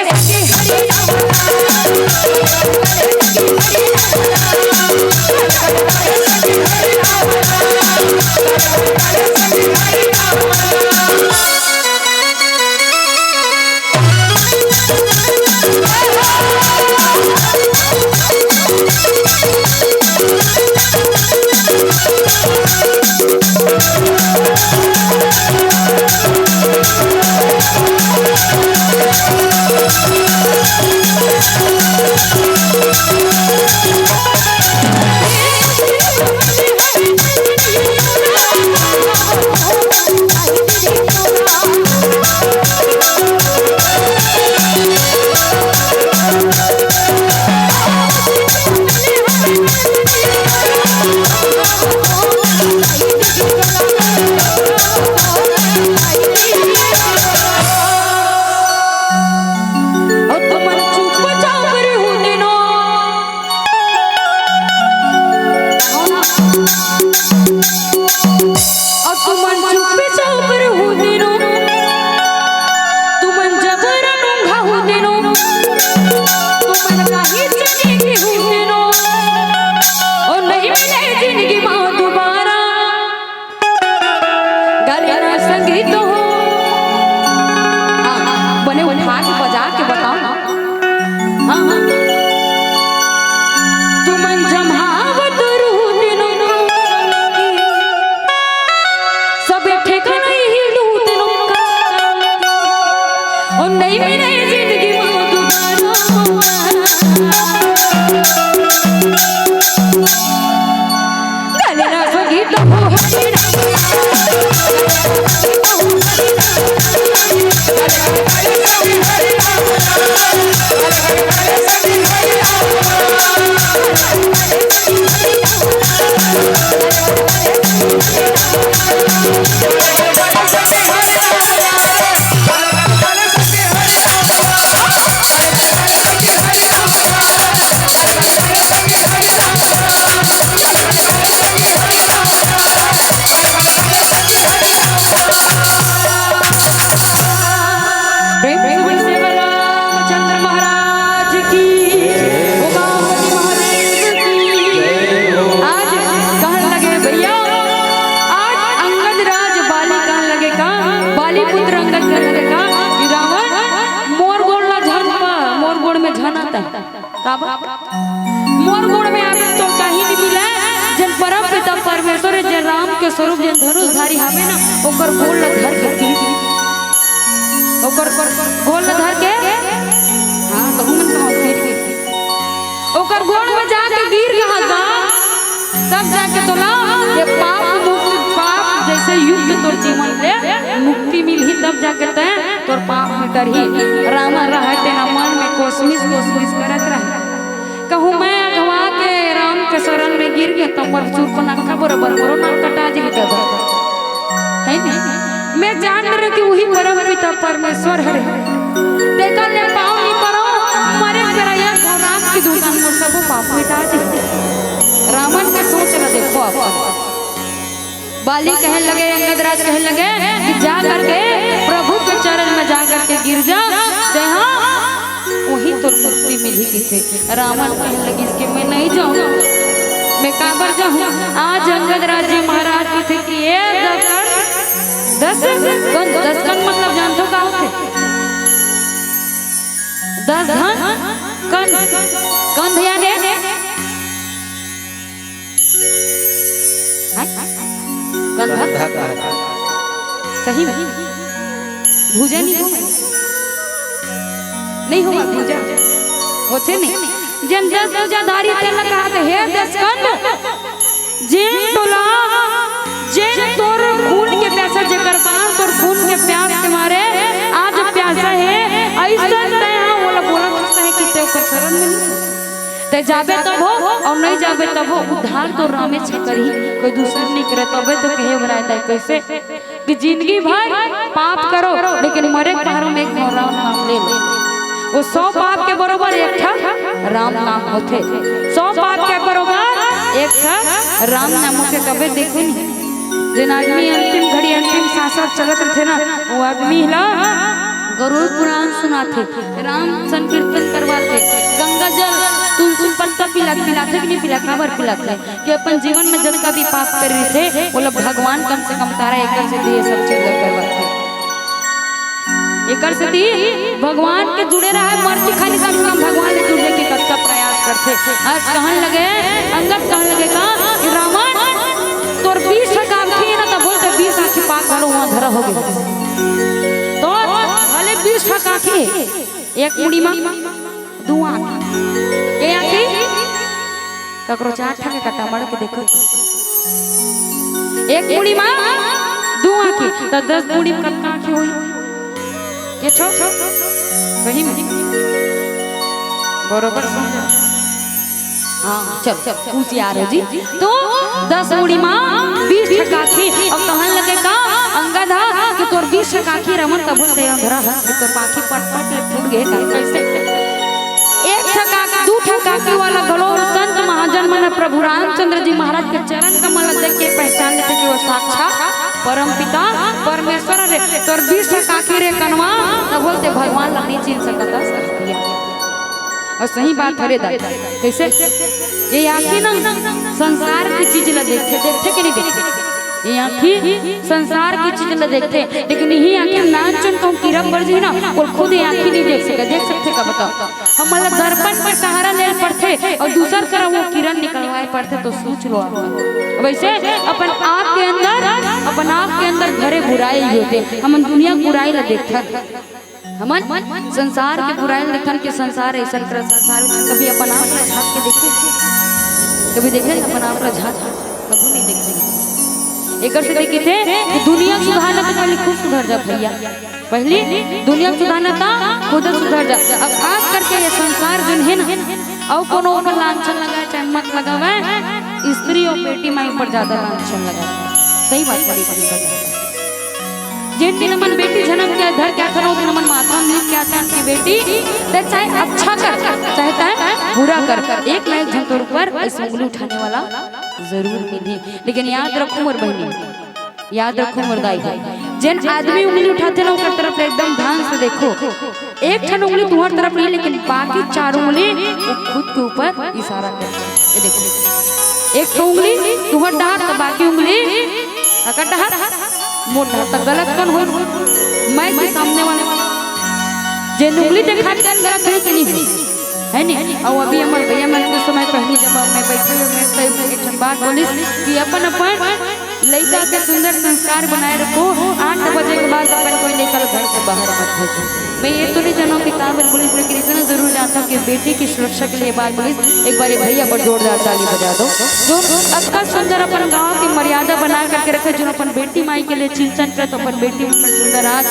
प्रेम से बोल सेवा रामचंद्र महाराज की, उमापति महादेव की। आज कहन लगे भैया, आज अंगद राज बाली कहन लगे का, बाली पुत्र अंगद कहन लगे का कि रावण मोर गोड़ ला झन पा, मोर गोड़ में झन आता। काबर? मोर गोड़ में आबे तो कहीं नहीं मिला, जेन परम पिता परमेश्वर हे, जे राम के स्वरूप, जेन धनुषधारी हवे ना, ओकर गोड़ ला धर के गिर, ओकर गोड़ ला धर के, हाँ, कहूँ मन कहूँ फिर के, ओकर गोड़ में जाके गिर कहा गा, तब जाके तोला ये पाप मुक्त, पाप जैसे युक्त तोर जीवन ले मुक्ति मिलही, तब जाके तैं तोर पाप मिटरही। रावण रहे तेना मन में कोसमिस कोसमिस करत रहे। कहूँ मैं अगवा के राम के शरण में गिर गे, त मोर सूर्पनखा बरोबर मोरो नाक कटा जाही दादा। है नहीं? मैं जान रहे कि वही परम पिता परमेश्वर हरे। तेकर ले पाँव नहीं परो, मरे बेरा या राम की दूसरी मोर सबो पाप मिटा जाही। रावण के सोच ल देखो आप। बाली कहन लगे, अंगद राज कहन लगे कि जा करके प्रभु के चरण में जा करके गिर जा, जहाँ वहीं तोर मुक्ति मिलही किसे। रावण कहन लगिस कि मैं नहीं जाऊँ, मैं काबर जाऊँ? आज अंगद राज जी महाराज कथे कि ए दस, दस कन, दस कन मतलब जानथो का होथे? दस धन कन, कन ध्यान है। हैं? गंधा? गंधा का है। सही में? भुजा नहीं होगा? नहीं होगा भुजा? होथे नहीं? जेन दस भुजाधारी तेन ला कहा थे, हे दस कंध, जेन तोला, जेन तोर खून के प्यासा, जेकर बाण तोर खून के प्यास के मारे आज प्यासा हे, अइसन तैं हा ओला बोलत हस कि तैं ओकर शरण में नहीं। तैं जाबे तभो अउ नहीं जाबे तभो, उद्धार तो रामेच करही, कोई दूसर नहीं करे। तबे तो कहे बराए दाई कइसे कि जिंदगी भर पाप करो, लेकिन मरे के पहर में एक ठो राम नाम ले लो। वो सौ पाप के बरोबर एक ठा राम नाम होथे, सौ पाप के बरोबर एक ठा राम नाम होथे। तबे देखो नहीं, जेन आदमी अंतिम घड़ी, अंतिम सांस चलत रथे ना, वो आदमी ला गरुड़ पुराण सुनाथे। राम संकीर्तन करवाथे, गंगा जल, तुलसी पत्ता पिला, पिलाथे कि नहीं पिला, काबर पिलाथे? कि अपन जीवन में जतका भी पाप करे रहिथे, ओला भगवान कम से कम तारा एकर सेती ये सब चीज ला करवाथे। एकर सेती भगवान के जुड़े रहे, मरती खाली कम से कम भगवान ले जुड़े के कतका प्रयास करथे। आज कहन लगे, अंगद कहन लगे का कि रावण, तोर बीस ठक आँखी हे ना, तब बोलते बीस आँखी पाक वालो वहाँ धरा हो गए। तो भले बीस ठक आँखी, एक मुड़ी मा दू आँखी। के आँखी? ककरो चार ठा के कटा मड़ के देखो। एक मुड़ी मा दू आँखी, त दस मुड़ी मा कतका आँखी होही? के ठो? सही में? बरोबर समझा। हाँ, चल, चल, होशियार हो जी। तो दस मुड़ी मा बीस ठक आँखी। अब कहन लगे का अंगद हा कि तोर बीस ठक आँखी रमन तभो ते अंधरा हस कि तोर पाखी पट पट ले फूट गए का? कैसे? एक ठक आँखी, दू ठक आँखी वाला घलो संत महाजन मन प्रभु रामचंद्र जी महाराज के चरण कमल देख के पहचान लेथे कि वो साक्षात परम पिता परमेश्वर रे। तोर बीस ठक आँखी रे कनवा, तभो ते भगवान ला नहीं चिन्ह सकत हस। अउ सही बात हरे दाई। कइसे? ये आँखी ना संसार के चीज ला देखथे, देखथे कि नहीं देखथे? ये आँखी संसार के चीज ला देखथे, लेकिन यही आँखी नानचुन कहूँ कीरा पर जी ना, वो खुद ये आँखी नहीं देख सके। देख सकथे का बताओ? हमन ला दर्पण के सहारा ले पड़थे अउ दूसर करा वो किरण निकलवाए पड़थे, तो सोच लो आप। वैसे अपन आप के अंदर, अपन आप के अंदर भरे बुराई होथे, हमन दुनिया के बुराई ला देखथन। हमन संसार के बुराई ल देखन के संसार ऐसन कर संसार, कभी अपन आप ला झांक के देखे? कभी देखे अपन आप ला झांक? कभी नहीं देखे। एकर से देखिथे कि दुनिया सुधारना तो पहले खुद सुधर जा भैया, पहली दुनिया सुधारना तो खुद सुधर जा। अब खास करके ये संसार जोन हे ना, अउ कोनो ऊपर लांछन लगाए चाहे मत लगावे, स्त्री अउ बेटी माई ऊपर ज्यादा लांछन लगाए। सही बात है, बेटी ऊपर। जेन दिन हमन बेटी जनम के धर के आथन, ओ दिन हमन माथा में लिख के आथन कि बेटी, ते चाहे अच्छा कर, चाहे ते बुरा कर, एक ना एक झन तोर ऊपर ऐसे उंगली उठाने वाला जरूर मिलही। लेकिन याद रखो मोर बहिनी, याद रखो मोर दाई, जेन आदमी उंगली उठाथे ना, ओकर तरफ ले एकदम ध्यान से देखो। एक ठन उंगली तुम्हार तरफ नहीं, लेकिन बाकी चार उंगली वो खुद के ऊपर इशारा करथे। ये देखो, एक ठो उंगली तुम्हार डहर, तो बाकी उंगली अकर डहर, मोर डहर। तो गलत कौन हो? मैं कि सामने वाले? जेन उंगली दिखाथे, गलत है कि नहीं है? है नहीं? अउ अभी हमर भैया मन कुछ समय पहली जब मैं बैठे हुए मैं कई एक ठन बात बोलिस कि अपन अपन लइका के सुंदर संस्कार बनाए रखो। आठ बजे के बाद अपन कोई लइका ल घर से बाहर मत भेजो। मैं ये तो नहीं जानव कि काबर बोलिस, लेकिन इतना जरूर जानता हूँ कि बेटी की सुरक्षा के लिए बात बोलिस। एक बार ये भैया पर जोरदार ताली बजा दो, जो अतना सुंदर अपन गांव की मर्यादा बना करके रखे, जो अपन बेटी माई के लिए चिंतन करत, अपन बेटी मन सुंदर आज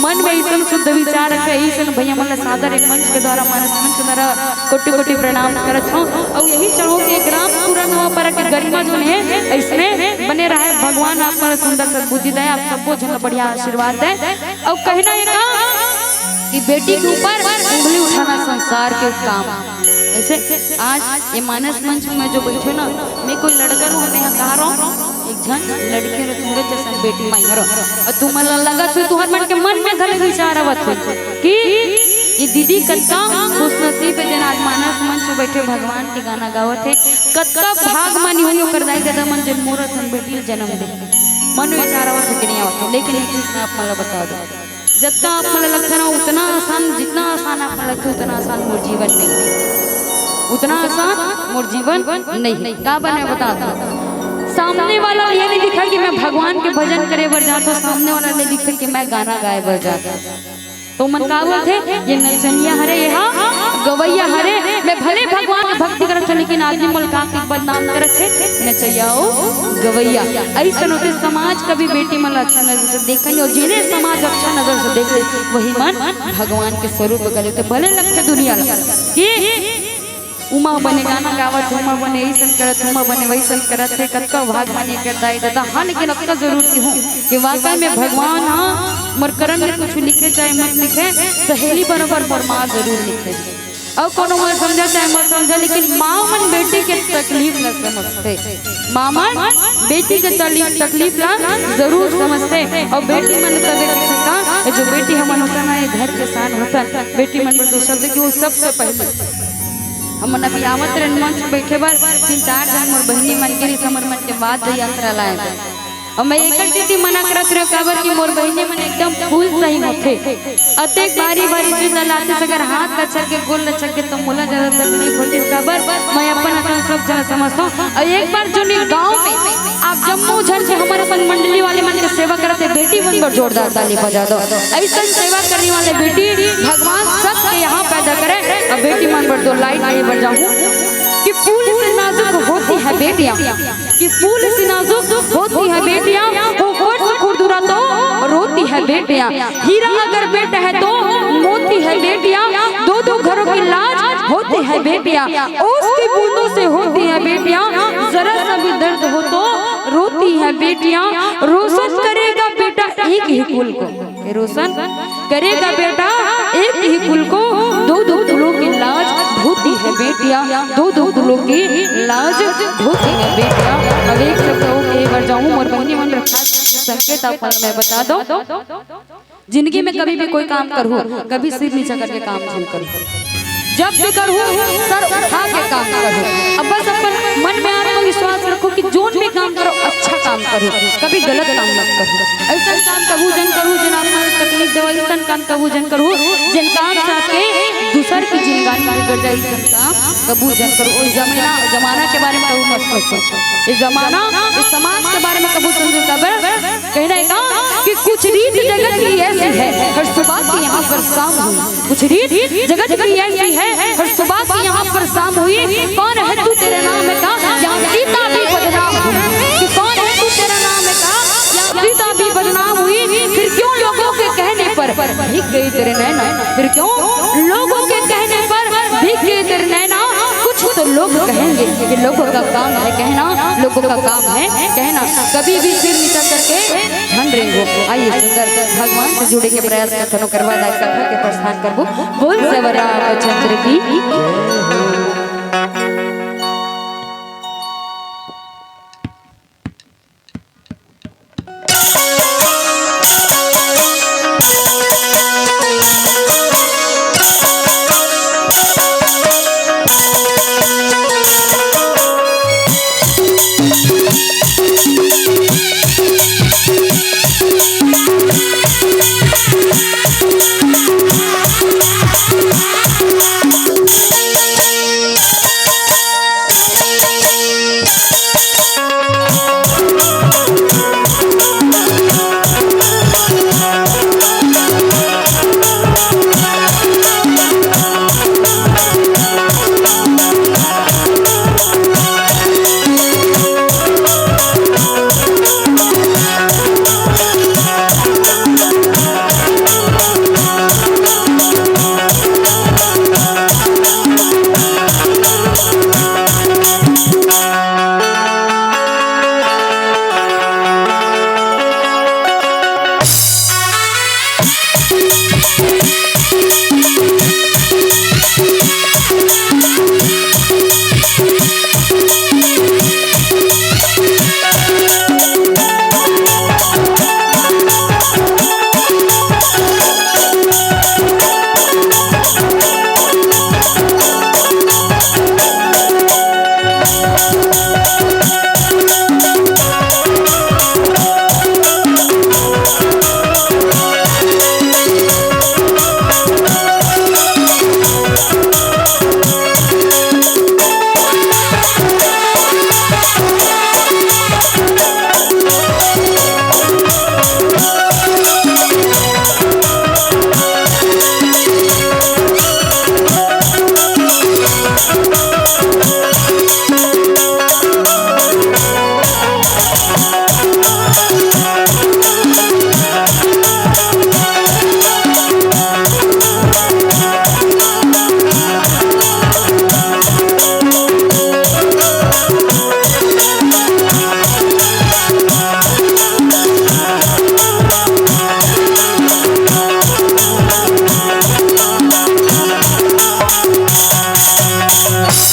मन में ऐसन शुद्ध विचार रखे, ऐसन भैया मन ला सादर एक मंच के द्वारा, मानस मंच के द्वारा कोटि कोटि प्रणाम करत हूँ। और यही चाहूँ कि ग्राम पूरा नवापारा के गरिमा जोन हे ऐसने बने रहे। भगवान आप मन सुंदर सद्बुद्धि दे, आप सबको झन बढ़िया आशीर्वाद दे। और कहना ये का कि बेटी के ऊपर उंगली उठाना संसार के काम। ऐसे आज ये मानस मंच में जो बैठे ना, मैं कोई लड़का रहूं, मैं कह रहा हूँ, एक झन लड़की हरो, तुम्हरे जैसन बेटी माई हरो, और तुमन ला लगत हो, तुहर मन के मन में घले विचार आवत हो कि ये दीदी कतका खुशनसीब है, जेन आज मानस मंच में बैठे भगवान के गाना गावत हे। कतका भाग मानी होही ओकर दाई ददा मन, जेन मोर असन बेटी ल जन्म दे। मन में विचार आवत हो कि नहीं आवत हो? लेकिन एक चीज मैं आप मन ला बता दूं, जतका आप मन ला लगथे ना, उतना आसान, जितना आसान आप मन लगथे, उतना आसान मोर जीवन नहीं हे, उतना आसान मोर जीवन नहीं हे। का बने बता दो, सामने वाला ये नहीं दिखा कि मैं भगवान के भजन करे बर जात हूँ, सामने वाला नहीं दिखा कि मैं गाना गाए बर जात हूँ। तो मन का बोलथे, ये नचनिया हरे, ये हा गवैया हरे। मैं भले भगवान के भक्ति करत हूँ, लेकिन आदमी मोला का के बदनाम करत हे, नचैया ओ गवैया। ऐसन होथे समाज कभी बेटी मन ला अच्छा नजर से देखे नहीं, और जिन्हें समाज अच्छा नजर से देखे, वही मन भगवान के स्वरूप गले होथे। भले लगथे दुनिया ला कि उमा बने गाना गावत, उमा बने ऐसन करत, उमा बने वैसन करत हे, कतका भाग मानी करता है दादा। हाँ, लेकिन अतका जरूर कहूँ कि वाकई में भगवान हा मोर करम में कुछ लिखे चाहे मत लिखे, सहेली बरोबर मोर माँ जरूर लिखे। अउ कोनो मन समझा चाहे मत समझा, लेकिन माँ मन बेटी के तकलीफ न समझथे। माँ मन बेटी के तकलीफ, तकलीफ ला जरूर समझथे। अउ बेटी मन तबे के सका, जो बेटी हमन होथन ना, ये घर के शान होथन। बेटी मन बर दो शब्द कि वो सबसे पहले हमन अभी आवत रहन मंच बैठे बर, तीन चार झन मोर बहिनी मन गिरिस, हमर मन के वाद्य यंत्र लाए बर। अउ मैं एकर सेती मना करत रहेंव, काबर कि मोर बहिनी मन एकदम फूल सही होथे। अतेक भारी भारी चीज ला लातिस, अगर हाथ ला छक गे, गोड़ ला छक गे, तो मोला ज्यादा तकलीफ होतिस। काबर मैं अपन असन सब झन समझथंव। अउ एक बार जोन गांव में आप जम्मो झन के हमर अपन मंडली वाले मन के सेवा करत हे, बेटी मन बर जोरदार ताली बजा दो। ऐसन सेवा करने वाले बेटी भगवान सबके यहाँ पैदा करे। अब बेटी मन बर दो लाइन आगे बढ़ जाऊँ कि फूल से नाजुक होती है बेटियाँ, कि फूल से नाजुक होती है बेटियाँ, वो फर्श खुरदुरा तो रोती है बेटियाँ। हीरा अगर बेटा है तो मोती है बेटियाँ, दो दो घरों की लाज होती है बेटियाँ। ओस की बूंदों से होती है बेटियाँ, जरा सा भी दर्द हो तो रोती है बेटियाँ। रोशन करेगा बेटा एक ही कुल को, ये रोशन करेगा बेटा एक ही कुल को, दो दो कुलों की लाज ढोती है बेटियाँ, दो दो कुलों की लाज ढोती है बेटियाँ। अब एक शब्द अउ कहे बर जाहूँ, मोर बहिनी मन बर खास संकेत आप मन मैं बता दो। जिंदगी में कभी भी कोई काम करहू, कभी सिर नीचा करके काम झन करहू। जब भी करहू, सर उठा के काम करहू। अब बस अपन मन में आत्मविश्वास रखो कि जोन भी काम करो, अच्छा काम करो, कभी गलत काम मत करो। ऐसन काम कभू झन करो जेन आप मन तकलीफ देवय, ऐसन काम कभू झन करो जेन काम से आपके दूसर की जिंदगानी बिगड़ जाए, ऐसन काम कभू झन करो। और जमाना, जमाना के बारे में कभू मत सोचो, ये जमाना, ये समाज के बारे में कभू झन सोचो। काबर कहना है का कि कुछ रीत जगत की ऐसी है, हर सुबह की यहाँ पर शाम हुई। कुछ रीत जगत की ऐसी है, हर सुबह की यहाँ पर शाम हुई। कौन है तू, तेरा नाम है का, यहाँ सीता भी बदनाम हुई। कि कौन है तू, तेरा नाम है का, फिर क्यों? लोगों के कहने पर भीग गए तेरे नैना। कुछ तो लोग कहेंगे, ये लोगों का काम है कहना, लोगों का काम है कहना। कभी भी सिर नीचा करके झन रेंगो। आइए, सुंदर भगवान से जुड़े के प्रयास करथन, ओकर बाद आज कथा के प्रस्थान करबो। बोल सेवा रामचंद्र की।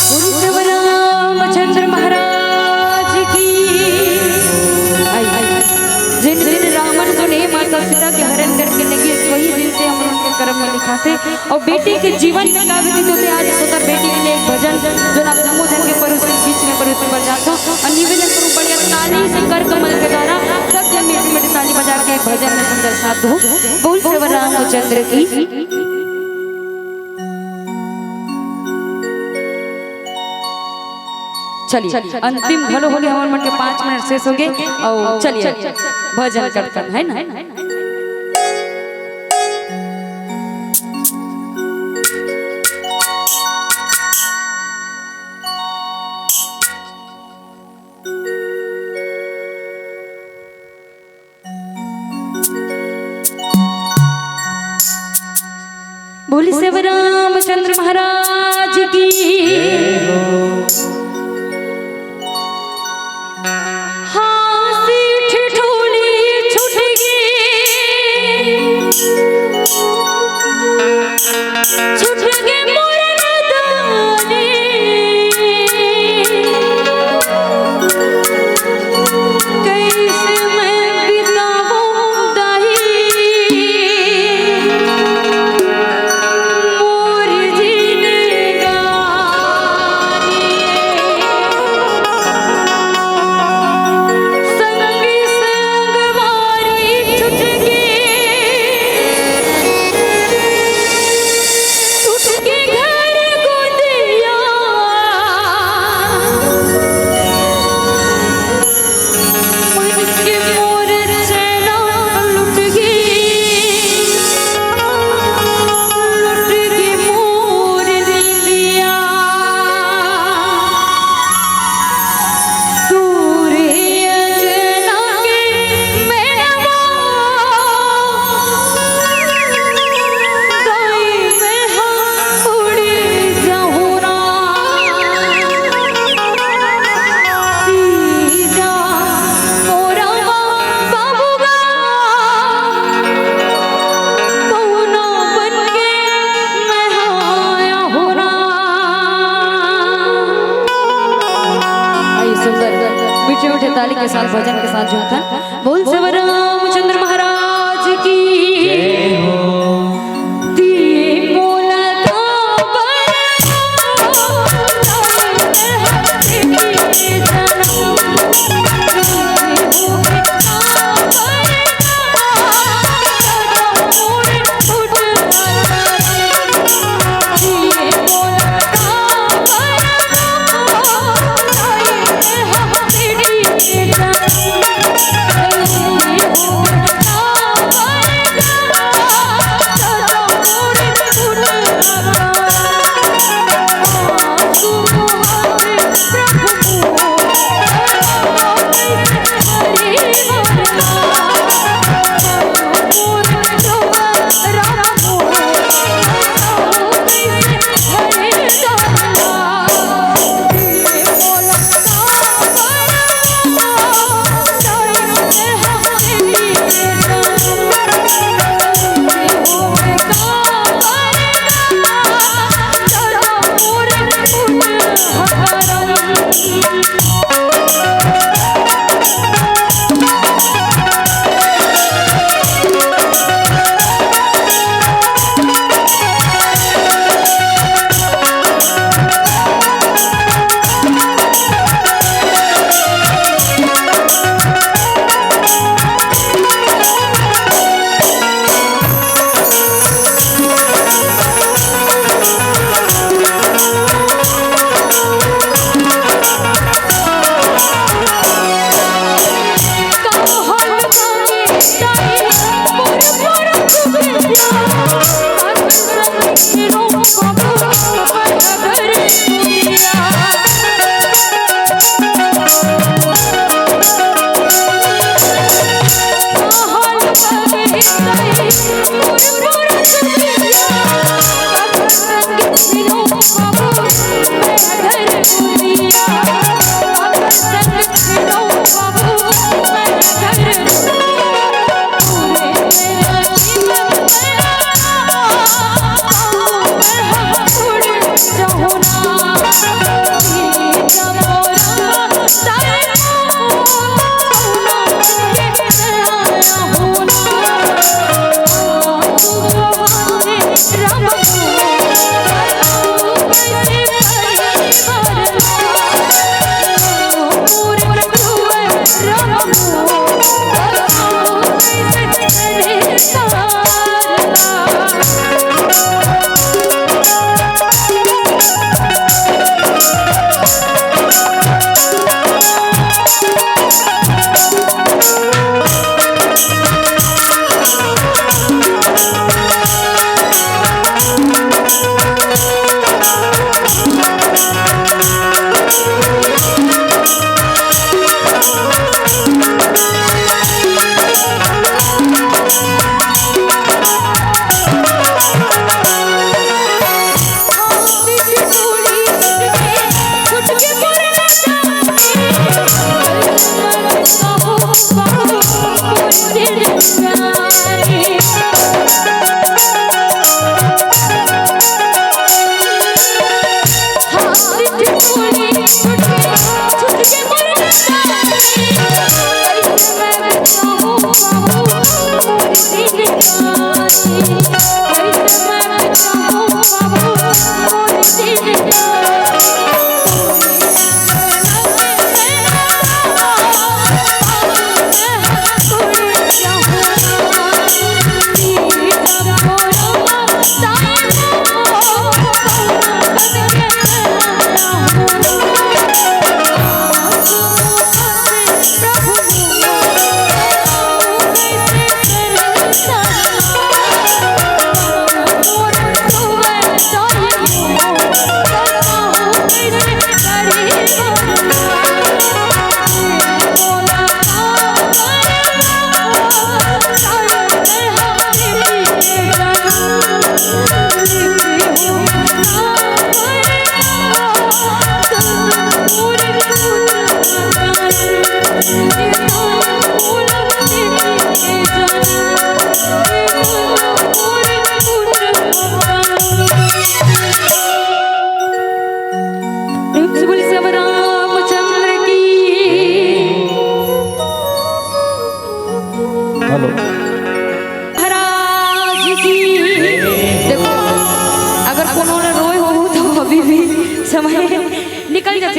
बोल सेवा रामचंद्र महाराज की। आई, आई। जिन दिन रावण जो ने माता सीता के हरण करके लेगे, वही दिन से हमर मन के करम में लिखाथे। अउ बेटी के जीवन में का व्यतीत होथे, आज सोता बेटी के लिए एक भजन जो आप जम्मो झन के परोस के बीच में परोस के बर जाथो। अउ निवेदन करूँ, बढ़िया ताली से कर कमल के द्वारा सब जन मीठी मीठी ताली बजा के भजन में सुंदर साथ दो। बोल सेवा रामचंद्र की। चलिए, अंतिम घलो होगे, हमर मन के पाँच मिनट शेष होगे। अउ चलिए, भजन करथन, है ना? बोली सेवा रामचंद्र महाराज की। हाँसी ठिठोली छुट गे, छुट गे मोर नदानी। कइसे मैं बितावंव दाई मोर जिनगानी। साथ, भजन के साथ जुड़थन। बोल सेवा रामचंद्र महाराज की। जय हो।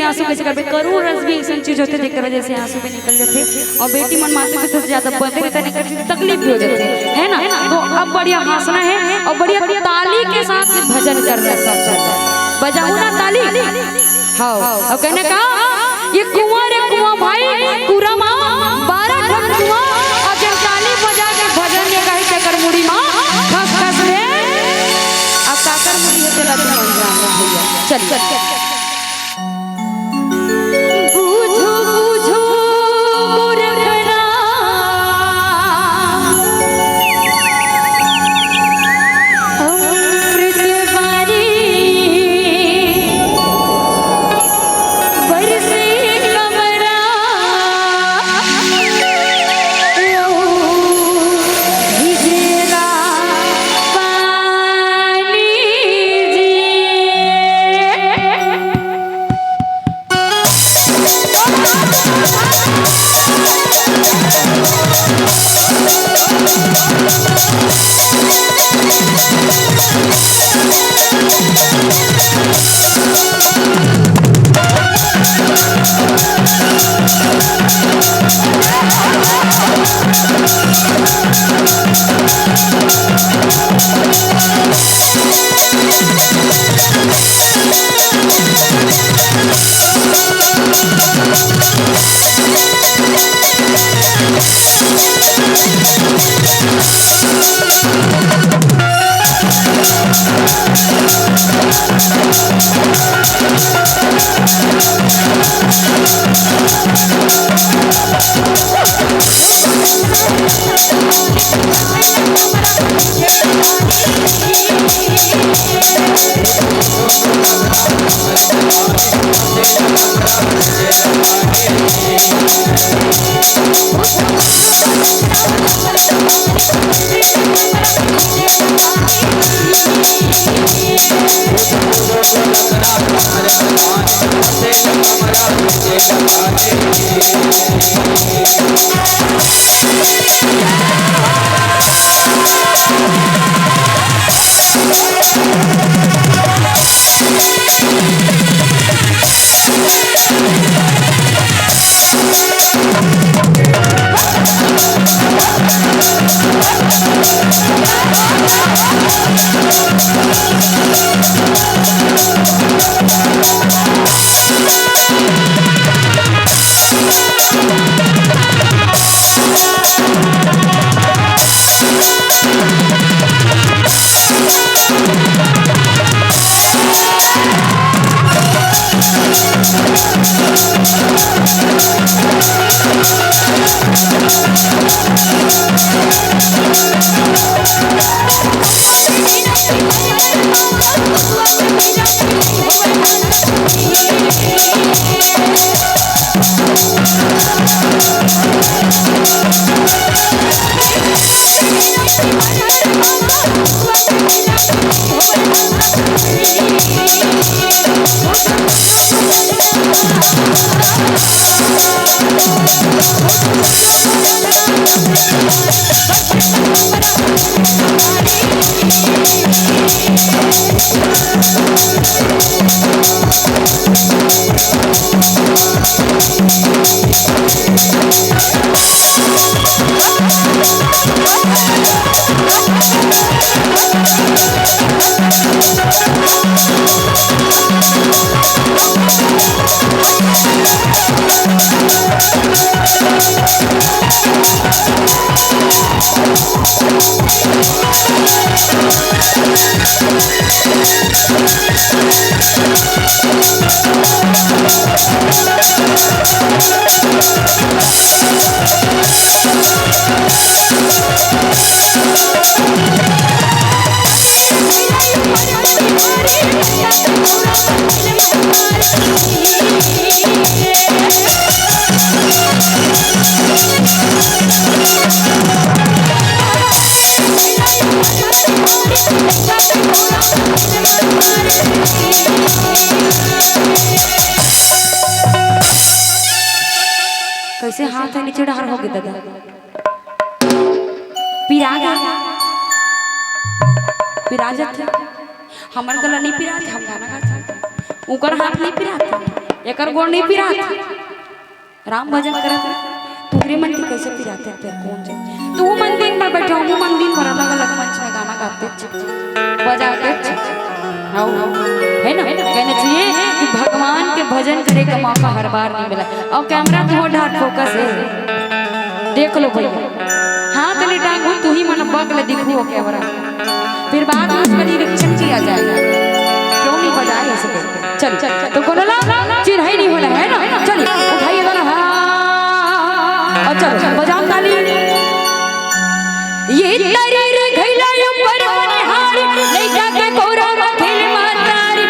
आंसू कइसे करबे? करुण रस भी अइसन चीज होथे, जेकर वजह से आंसू भी निकल जाथे। अउ बेटी मन माता पिता से ज्यादा बदे रहिथे, तकलीफ भी हो जाथे, है ना? तो अब बढ़िया हंसना हे अउ बढ़िया ताली के साथ भजन करना हे सब झन। बजाहू ना ताली? हव। अउ कहना हे का, ये कुआं रे कुआं भाई, कुरा मा बारह ठन कुआं, अउ जेन ताली बजा के भजन नइ गाही, तेकर मुड़ी मा खस खस रे। अब काकर मुड़ी हे, तेला तुमन जान लो भैया। चल, चल, चल। बूझो, बूझो, गोरखनाथ, अमृत बारी बरसे कमरा, लो भिजेला पानी जी। कइसे हाथ ह नीचे डहर होगे ददा? पिरा गे? पिरा जाथे। हमर गला नइ पिरात, हम गाना गाथन। उंकर हाथ नइ पिरात। एकर गोड़ नहीं पिरात। राम भजन करत रहे। तुहरे मन के कैसे पिराते हैं फिर कौन जाने? तू मन दिन भर बैठे हो, हमू मन दिन भर अलग-अलग मंच में गाना गाते च-, बजाते च-, आओ, है ना? कहना चाहिए कि भगवान के भजन करे का मौका हर बार नहीं मिला। और कैमरा तो डार फोकस है, देख लो भैया, हाथ ले टांगू, तू ही मन बक ले दिखू हो कैमरा। फिर बाद में उसका निरीक्षण किया जाएगा, क्यों नहीं बजाए ऐसे करके। चल, तो कोनो ला चिन्हाई नहीं होना है ना। चलिए, उठाइए वाला, हाँ। और चलो, बजाओ ताली। ये तारी रे घैला ऊपर मनिहारी, लइका के कोरा में खेल मातारी।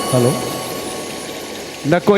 हेलो, न कोई